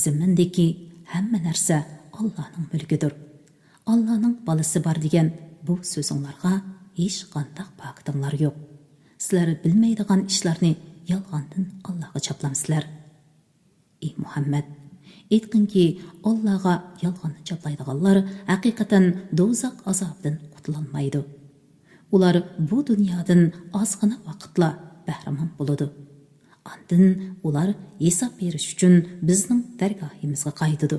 زېمىندىكى ھەممە نەرسە ئاللانىڭ مۈلكىدۇر. ئاللانىڭ بالىسى بار دېگەن بۇ سۆزۈڭلارغا ھېچقانداق پاكىتىڭلار يوق. سىلەر بىلمەيدىغان ئىشلارنى يالغاندىن ئاللاغا چاپلامسىلەر؟ ئى مۇھەممەد! ئېيتقىنكى، ئاللاغا يالغاننى چاپلايدىغانلار ھەقىقەتەن دوزاخ ئازابىدىن قۇتۇلالمايدۇ. ئۇلار بۇ دۇنيادىن ئازغىنە ۋاقىتلا بەھرىمەن بولىدۇ. ئاندىن ئۇلار ھېساب بېرىش ئۈچۈن بىزنىڭ دەرگاھىمىزغا قايتىدۇ.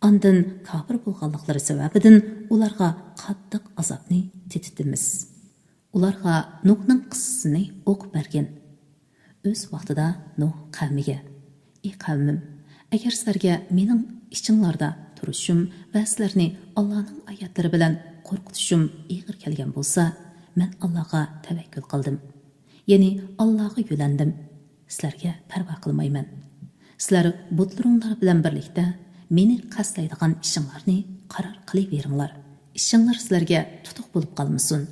ئاندىن كاپىر بولغانلىقلىرى سەۋەبىدىن ئۇلارغا قاتتىق ئازابنى تېتىتىمىز. ئۇلارغا نۇھنىڭ قىسسىسىنى ئوقۇپ بەرگىن. ئۆز ۋاقتىدا نۇھ قەۋمىگە، ئى قەۋمىم، ئەگەر سىلەرگە مېنىڭ ئىچىڭلاردا تۇرۇشۇم ۋە سىلەرنى ئاللانىڭ ئايەتلىرى بىلەن قورقۇتۇشۇم ئېغىر كەلگەن بولسا، مەن ئاللاغا تەۋەككۈل قىلدىم. يەنى ئاللاغا يۆلەندىم. سىلەرگە پەرۋا قىلمايمەن. سىلەر بۇتلىرىڭلار بىلەن بىرلىكتە مېنى قەستلەيدىغان ئىشىڭلارنى قارار قىلىۋېرىڭلار. ئىشىڭلار سىلەرگە تۇتۇق بولۇپ قالمىسۇن.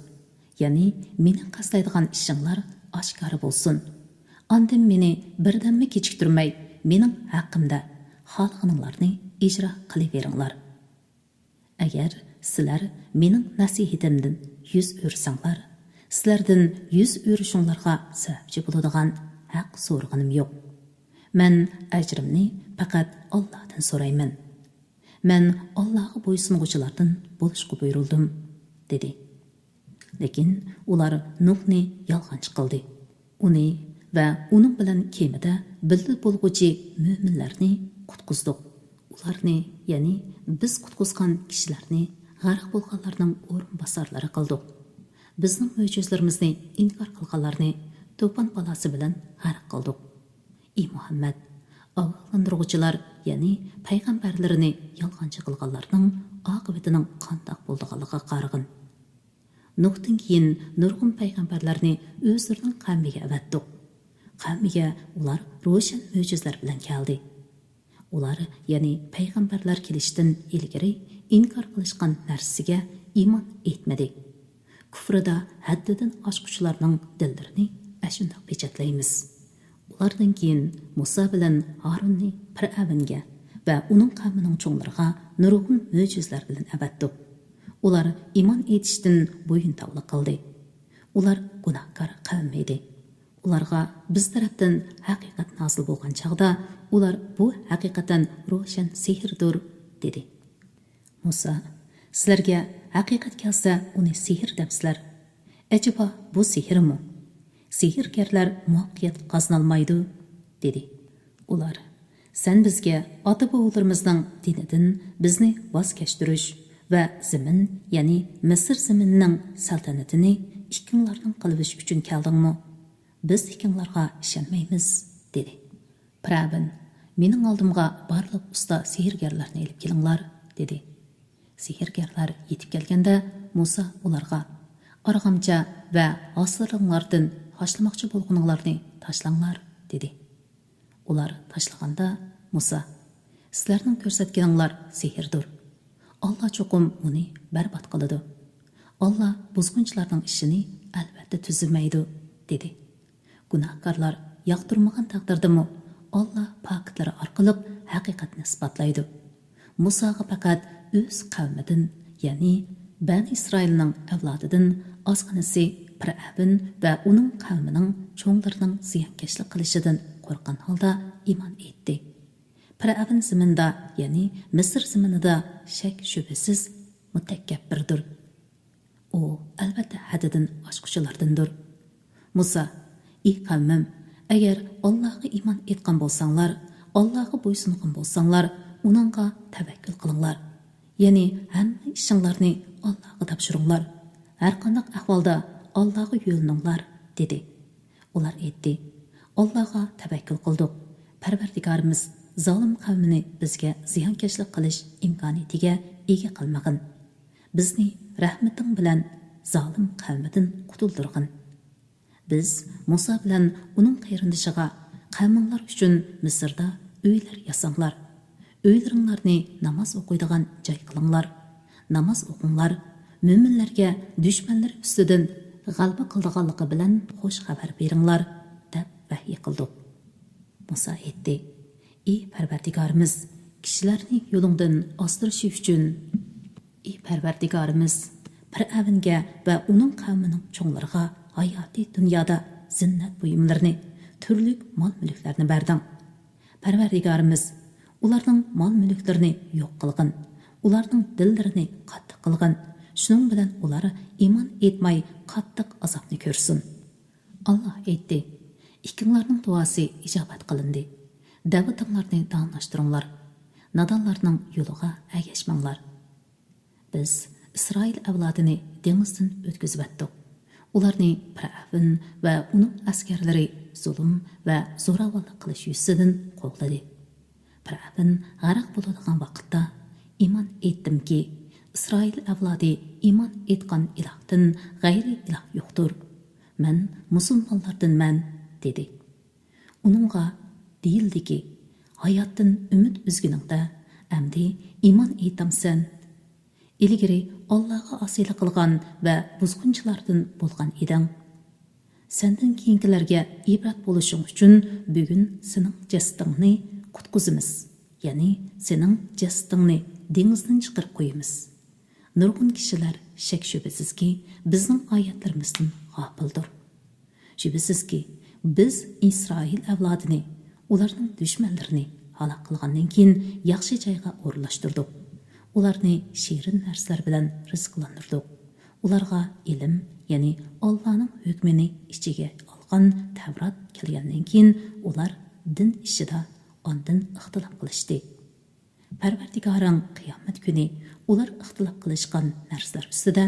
يەنى مېنى قەستلەيدىغان ئىشىڭلار ئاشكارا بولسۇن. ئاندىن مېنى بىردەممۇ كېچىكتۈرمەي، مېنىڭ ھەققىمدە خالىغىنىڭلارنى ئىجرا قىلىۋېرىڭلار. ئەگەر سىلەر مېنىڭ نەسىھىتىمدىن يۈز ئۆرۈسەڭلار، سىلەردىن يۈز ئۆرۈشۈڭلارغا سەۋەبچى بولىدىغان ھەق سورىغىنىم يوق. مەن ئەجرىمنى پەقەت ئاللادىن سورايمەن. مەن ئاللاغا بويسۇنغۇچىلاردىن بولۇشقا بۇيرۇلدۇم، دېدى. لېكىن ئۇلار نۇھنى يالغانچى قىلدى. ئۇنى ۋە ئۇنىڭ بىلەن كېمىدە بىللە بولغۇچى مۆمىنلەرنى قۇتقۇزدۇق. ئۇلارنى، يەنى بىز قۇتقۇزغان كىشىلەرنى غەرق بولغانلارنىڭ ئورۇنباسارلىرى قىلدۇق. بىزنىڭ مۆجىزىلىرىمىزنى ئىنكار قىلغانلارنى توپان بالاسى بىلەن غەرق قىلدۇق. ئى مۇھەممەد، ئاگاھلاندۇرغۇچىلار، يەنى پەيغەمبەرلىرىنى يالغانچى قىلغانلارنىڭ ئاقىۋىتىنىڭ قانداق بولىدىغانلىقىغا قارىغىن. نۇھتىن كېيىن نۇرغۇن پەيغەمبەرلەرنى ئۆزلىرىنىڭ قەۋمىگە ئەۋەتتۇق. قەۋمىگە ئۇلار روشەن مۆجىزىلەر بىلەن كەلدى. ئۇلار، يەنى پەيغەمبەرلەر كېلىشتىن ئىلگىرى ئىنكار قىلىشقان نەرسىگە ئىمان ئېيتمىدى. كۇفرىدا ھەددىدىن ئاشقۇچىلارنىڭ دىللىرىنى ئەشۇنداق پېچەتلەيمىز. ئۇلاردىن كېيىن مۇسا بىلەن ھارۇننى پىرئەۋنگە ۋە ئۇنىڭ قەۋمىنىڭ چوڭلىرىغا نۇرغۇن مۆجىزىلەر بىلەن ئەۋەتتۇق. ئۇلار ئىمان ئېيتىشتىن بويۇن تاۋلا قىلدى. ئۇلار گۇناھكار قەۋم ئىدى. ئۇلارغا بىز تەرەپتىن ھەقىقەت نازىل بولغان چاغدا، ئۇلار، بۇ ھەقىقەتەن روشەن سېھىردۇر، دېدى. مۇسا، سىلەرگە ھەقىقەت كەلسە، ئۇنى سېھىر دەمسىلەر؟ ئەجەبا، بۇ سېھىرمۇ؟ سېھىرگەرلەر مۇۋەپپەقىيەت قازىنالمايدۇ، دېدى. ئۇلار، سەن بىزگە ئاتا-بوۋىلىرىمىزنىڭ دىنىدىن بىزنى ۋاز كەچتۈرۈش ۋە زېمىن، يەنى مىسىر زېمىنىنىڭ سەلتەنىتىنى ئىككىڭلارنىڭ قىلىۋېلىش ئۈچۈن كەلدىڭمۇ؟ بىز ئىككىڭلارغا ئىشەنمەيمىز، دېدى. پىرئەۋن، مېنىڭ ئالدىمغا بارلىق ئۇستا سېھىرگەرلەرنى ئېلىپ كېلىڭلار، دېدى. سېھىرگەرلەر يېتىپ كەلگەندە، مۇسا ئۇلارغا، ئارغامچا ۋە ھاسىلىڭلاردىن تاشلىماقچى بولغىنىڭلارنى تاشلاڭلار، دېدى. ئۇلار تاشلىغاندا، مۇسا، سىلەرنىڭ كۆرسەتكىنىڭلار سېھىردۇر. ئاللا چوقۇم ئۇنى بەربات قىلىدۇ. ئاللا بۇزغۇنچىلارنىڭ ئىشىنى ئەلۋەتتە تۈزىمەيدۇ، دېدى. گۇناھكارلار ياقتۇرمىغان تەقدىردىمۇ، ئاللا پاكىتلىرى ئارقىلىق ھەقىقەتنى ئىسپاتلايدۇ. مۇساغا پەقەت ئۆز قەۋمىدىن، يەنى بەنى ئىسرائىلنىڭ ئەۋلادىدىن ئازغىنىسى پىرئەۋن ۋە ئۇنىڭ قەۋمىنىڭ چوڭلىرىنىڭ زىيانكەشلىك قىلىشىدىن قورققان ھالدا ئىمان ئېيتتى. پىرئەۋن زېمىنىدا، يەنى مىسىر زېمىنىدا شەك-شۈبھىسىز مۇتەكەببىردۇر. ئۇ، ئەلۋەتتە، ھەددىدىن ئاشقۇچىلاردىندۇر. مۇسا، ئى قەۋمىم، ئەگەر ئاللاغا ئىمان ئېيتقان بولساڭلار، ئاللاغا بويسۇنغان بولساڭلار، ئۇنىڭغا تەۋەككۈل قىلىڭلار. يەنى ھەممە ئىشىڭلارنى ئاللاغا تاپشۇرۇڭلار. ھەرقانداق ئەھۋالدا ئاللاغا يۆلىنىڭلار، دېدى. ئۇلار ئېيتتى، ئاللاغا تەۋەككۈل قىلدۇق. پەرۋەردىگارىمىز زالىم قەۋمىنى بىزگە زىيانكەشلىك قىلىش ئىمكانىيىتىگە ئىگە قىلمىغىن. بىزنى رەھمىتىڭ بىلەن زالىم قەۋمىدىن قۇتۇلدۇرغىن. بىز مۇسا بىلەن ئۇنىڭ قېرىندىشىغا، قەۋمىڭلار ئۈچۈن مىسىردا ئۆيلەر ياساڭلار. ئۆيلىرىڭلارنى ناماز ئوقۇيدىغان جاي قىلىڭلار. ناماز ئوقۇڭلار، مۆمىنلەرگە دۈشمەنلىرى ئۈستىدىن غەلىبە قىلىدىغانلىقى بىلەن خۇش خەۋەر بېرىڭلار، دەپ ۋەھيى قىلدۇق. مۇسا ئېيتتى، ئى پەرۋەردىگارىمىز، كىشىلەرنى يولۇڭدىن ئازدۇرۇشى ئۈچۈن، ئى پەرۋەردىگارىمىز، پىرئەۋنگە ۋە ئۇنىڭ قەۋمىنىڭ چوڭلىرىغا ھاياتىي دۇنيادا زىننەت بۇيۇملىرىنى، تۈرلۈك مال-مۈلۈكلەرنى بەردىڭ. پەرۋەردىگارىمىز، ئۇلارنىڭ مال-مۈلۈكلىرىنى يوق قىلغىن، ئۇلارنىڭ دىللىرىنى قاتتىق قىلغىن، شۇنىڭ بىلەن ئۇلار ئىمان ئېيتماي قاتتىق ئازابنى كۆرسۇن. ئاللاھ ئېيتتى: ئىككىڭلارنىڭ دۇئاسى ئىجابەت قىلىندى. دەۋىتىڭلارنى داۋاملاشتۇرۇڭلار. نادانلارنىڭ يولىغا ئەگەشمەڭلار. بىز ئىسرائىل ئەۋلادىنى دېڭىزدىن ئۆتكۈزۈۋەتتۇق. ئۇلارنى پىرئەۋن ۋە ئۇنىڭ ئەسكەرلىرى زۇلۇم ۋە زوراۋانلىق قىلىش يۈزىسىدىن قوغلىدى. پىرئەۋن غەرق بولىدىغان ۋاقىتتا، ئىمان ئېيتتىمكى، ئىسرائىل ئەۋلادى ئىمان ئېيتقان ئىلاھتىن غەيرىي ئىلاھ يوقتۇر. مەن مۇسۇلمانلاردىنمەن، دېدى. ئۇنىڭغا دېيىلدىكى، ھاياتتىن ئۈمىد ئۈزگىنىڭدە، ئەمدى ئىمان ئېيتامسەن؟ ئىلگىرى ئاللاغا ئاسىيلىق قىلغان ۋە بۇزغۇنچىلاردىن بولغان ئىدىڭ. سەندىن كېيىنكىلەرگە ئىبرەت بولۇشۇڭ ئۈچۈن بۈگۈن سېنىڭ جەسىتىڭنى قۇتقۇزىمىز، يەنى سېنىڭ جەسىتىڭنى دېڭىزدىن چىقىرىپ قويىمىز. نۇرغۇن كىشىلەر شەك-شۈبھىسىزكى، بىزنىڭ ئايەتلىرىمىزدىن غاپىلدۇر. شۈبھىسىزكى، بىز ئىسرائىل ئەۋلادىنى، ئۇلارنىڭ دۈشمەنلىرىنى ھالاك قىلغاندىن كېيىن ياخشى جايغا ئورۇنلاشتۇردۇق. ئۇلارنى شېرىن نەرسىلەر بىلەن رىزىقلاندۇردۇق. ئۇلارغا ئىلىم، يەنى ئاللانىڭ ھۆكمىنى ئىچىگە ئالغان تەۋرات كەلگەندىن كېيىن، ئۇلار دىن ئىشىدا ئاندىن ئىختىلاپ قىلىشتى. پەرۋەردىگارىڭ قىيامەت كۈنى ئۇلار ئىختىلاپ قىلىشقان نەرسىلەر ئۈستىدە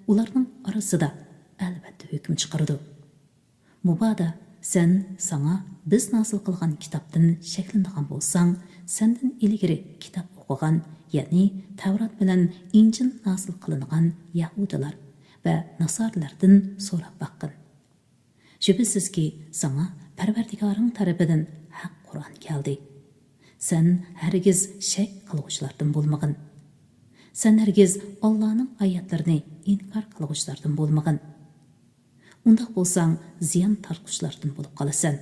ئۇلارنىڭ ئارىسىدا ئەلۋەتتە ھۆكۈم چىقىرىدۇ. مۇبادا سەن ساڭا بىز نازىل قىلغان كىتابتىن شەكلىنىدىغان بولساڭ، سەندىن ئىلگىرى كىتاب ئوقۇغان، يەنى تەۋرات بىلەن ئىنجىل نازىل قىلىنغان يەھۇدىيلار ۋە ناسارىلاردىن سوراپ باققىن. شۈبھىسىزكى، ساڭا پەرۋەردىگارىڭ تەرىپىدىن ھەق قۇرئان كەلدى. سەن ھەرگىز شەك قىلغۇچىلاردىن بولمىغىن. سەن ھەرگىز ئاللانىڭ ئايەتلىرىنى ئىنكار قىلغۇچىلاردىن بولمىغىن. ئۇنداق بولساڭ، زىيان تارتقۇچىلاردىن بولۇپ قالىسەن.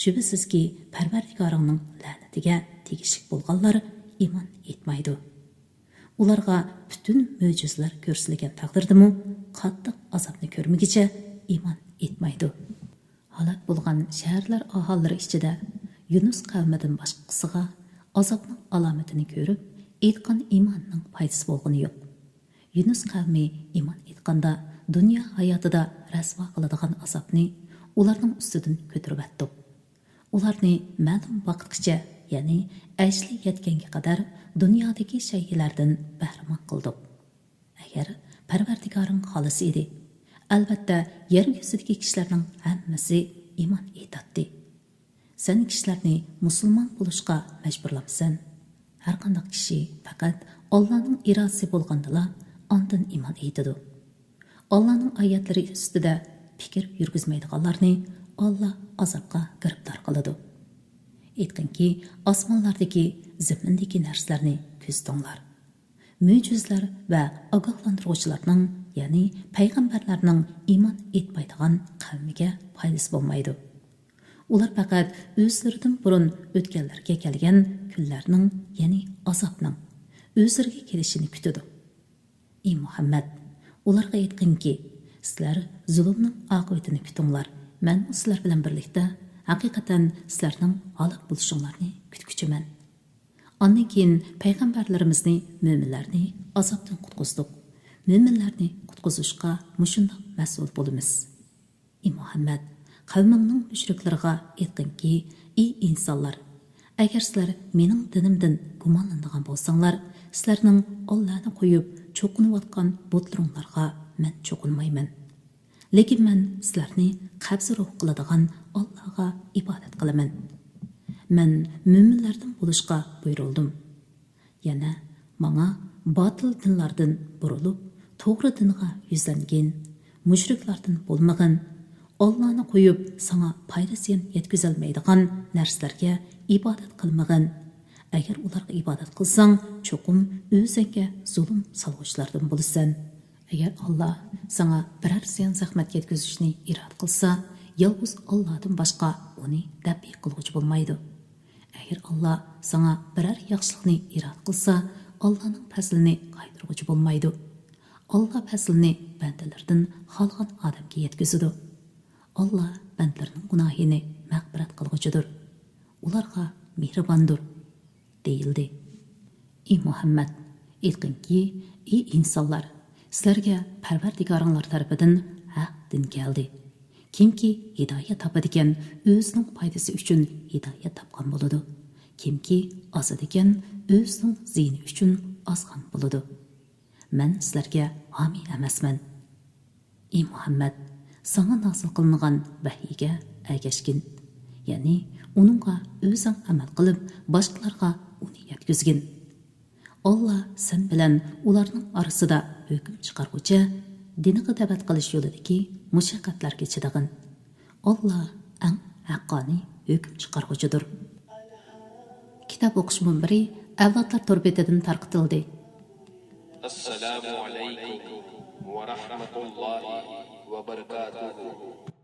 شۈبھىسىزكى، پەرۋەردىگارىڭنىڭ لەنىتىگە تېگىشلىك بولغانلار ئىمان ئېيتمايدۇ. ئۇلارغا پۈتۈن مۆجىزىلەر كۆرسىتىلگەن تەقدىردىمۇ، قاتتىق ئازابنى كۆرمىگۈچە ئىمان ئېيتمايدۇ. ھالاك بولغان شەھەرلەر ئاھالىلىرى ئىچىدە يۇنۇس قەۋمىدىن باشقىسىغا ئازابنىڭ ئالامىتىنى كۆرۈپ، ئېيتقان ئىمانىنىڭ پايدىسى بولغىنى يوق. يۇنۇس قەۋمى ئىمان ئېيتقاندا، دۇنيا ھاياتىدا رەسۋا قىلىدىغان ئازابنى ئۇلارنىڭ ئۈستىدىن كۆتۈرۈۋەتتۇق. ئۇلارنى مەلۇم ۋاقىتقىچە، يەنى ئەجلى يەتكەنگە قەدەر دۇنيادىكى شەيئىلەردىن بەھرىمەن قىلدۇق. ئەگەر پەرۋەردىگارىڭ خالىسا ئىدى، ئەلۋەتتە يەر يۈزىدىكى كىشىلەرنىڭ ھەممىسى ئىمان ئېيتاتتى. سەن كىشىلەرنى مۇسۇلمان بولۇشقا مەجبۇرلامسەن؟ ھەرقانداق كىشى پەقەت ئاللانىڭ ئىرادىسى بولغاندىلا ئاندىن ئىمان ئېيتىدۇ. ئاللانىڭ ئايەتلىرى ئۈستىدە پىكىر يۈرگۈزمەيدىغانلارنى ئاللا ئازابقا گىرىپتار قىلىدۇ. ئېيتقىنكى، ئاسمانلاردىكى، زېمىندىكى نەرسىلەرنى كۆزىتىڭلار. مۆجىزىلەر ۋە ئاگاھلاندۇرغۇچىلارنىڭ، يەنى پەيغەمبەرلەرنىڭ ئىمان ئېيتمايدىغان قەۋمىگە پايدىسى بولمايدۇ. ئۇلار پەقەت ئۆزلىرىدىن بۇرۇن ئۆتكەنلەرگە كەلگەن كۈنلەرنىڭ، يەنى ئازابنىڭ ئۆزلىرىگە كېلىشىنى كۈتىدۇ. ئى مۇھەممەد، ئۇلارغا ئېيتقىنكى، سىلەر زۇلۇمنىڭ ئاقىۋىتىنى كۈتۈڭلار، مەنمۇ سىلەر بىلەن بىرلىكتە ھەقىقەتەن سىلەرنىڭ ھالاك بولۇشۇڭلارنى كۈتكۈچىمەن. ئاندىن كېيىن پەيغەمبەرلىرىمىزنى، مۆمىنلەرنى ئازابتىن قۇتقۇزدۇق. مۆمىنلەرنى قۇتقۇزۇشقا مۇشۇنداق مەسئۇل بولىمىز. ئى مۇھەممەد، قەۋمىڭنىڭ مۇشرىكلىرىغا ئېيتقىنكى، ئى ئىنسانلار! ئەگەر سىلەر مېنىڭ دىنىمدىن گۇمانلىنىدىغان بولساڭلار، سىلەرنىڭ ئاللانى قويۇپ چوقۇنۇۋاتقان بۇتلىرىڭلارغا مەن چوقۇنمايمەن. لېكىن مەن سىلەرنى قەبزى روھ قىلىدىغان ئاللاغا ئىبادەت قىلىمەن. مەن مۆمىنلەردىن بولۇشقا بۇيرۇلدۇم. يەنە ماڭا باتىل دىنلاردىن بۇرۇلۇپ، توغرا دىنغا يۈزلەنگىن، مۇشرىكلاردىن بولمىغىن، ئاللانى قويۇپ ساڭا پايدا-زىيان يەتكۈزەلمەيدىغان نەرسىلەرگە ئىبادەت قىلمىغىن. ئەگەر ئۇلارغا ئىبادەت قىلساڭ، چوقۇم ئۆزۈڭگە زۇلۇم سالغۇچىلاردىن بولىسەن. ئەگەر ئاللا ساڭا بىرەر زىيان-زەخمەت يەتكۈزۈشنى ئىرادە قىلسا، يالغۇز ئاللادىن باشقا ئۇنى دەپئى قىلغۇچى بولمايدۇ. ئەگەر ئاللا ساڭا بىرەر ياخشىلىقنى ئىرادە قىلسا، ئاللانىڭ پەزلىنى قايتۇرغۇچى بولمايدۇ. ئاللا پەزلىنى بەندىلىرىدىن خالىغان ئادەمگە يەتكۈزىدۇ. ئاللا بەندىلىرىنىڭ گۇناھىنى مەغپىرەت قىلغۇچىدۇر. ئۇلارغا مېھرىباندۇر، دېيىلدى. ئى مۇھەممەد، ئېيتقىنكى، ئى ئىنسانلار، سىلەرگە پەرۋەردىگارىڭلار تەرىپىدىن ھەق دىن كەلدى. كىمكى ھىدايەت تاپىدىكەن، ئۆزىنىڭ پايدىسى ئۈچۈن ھىدايەت تاپقان بولىدۇ. كىمكى ئازىدىكەن، ئۆزىنىڭ زىيىنى ئۈچۈن ئازغان بولىدۇ. مەن سىلەرگە ھامىي ئەمەسمەن. ئى مۇھەممەد، ساڭا نازىل قىلىنغان ۋەھىيگە ئەگەشكىن، يەنى ئۇنىڭغا ئۆزۈڭ ئەمەل قىلىپ، باشقىلارغا ئۇنى يەتكۈزگىن. ئاللا سەن بىلەن ئۇلارنىڭ ئارىسىدا ھۆكۈم چىقارغۇچە، دىنىغا دەۋەت قىلىش يولىدىكى مۇشەققەتلەرگە چىدىغىن. ئاللا ئەڭ ھەققانىي ھۆكۈم چىقارغۇچىدۇر. كىتاب ئوقۇش مۇنبىرى ئەۋلادلار تور بېتىدىن تارقىتىلدى. السلام عليكم ورحمة الله وبركاته.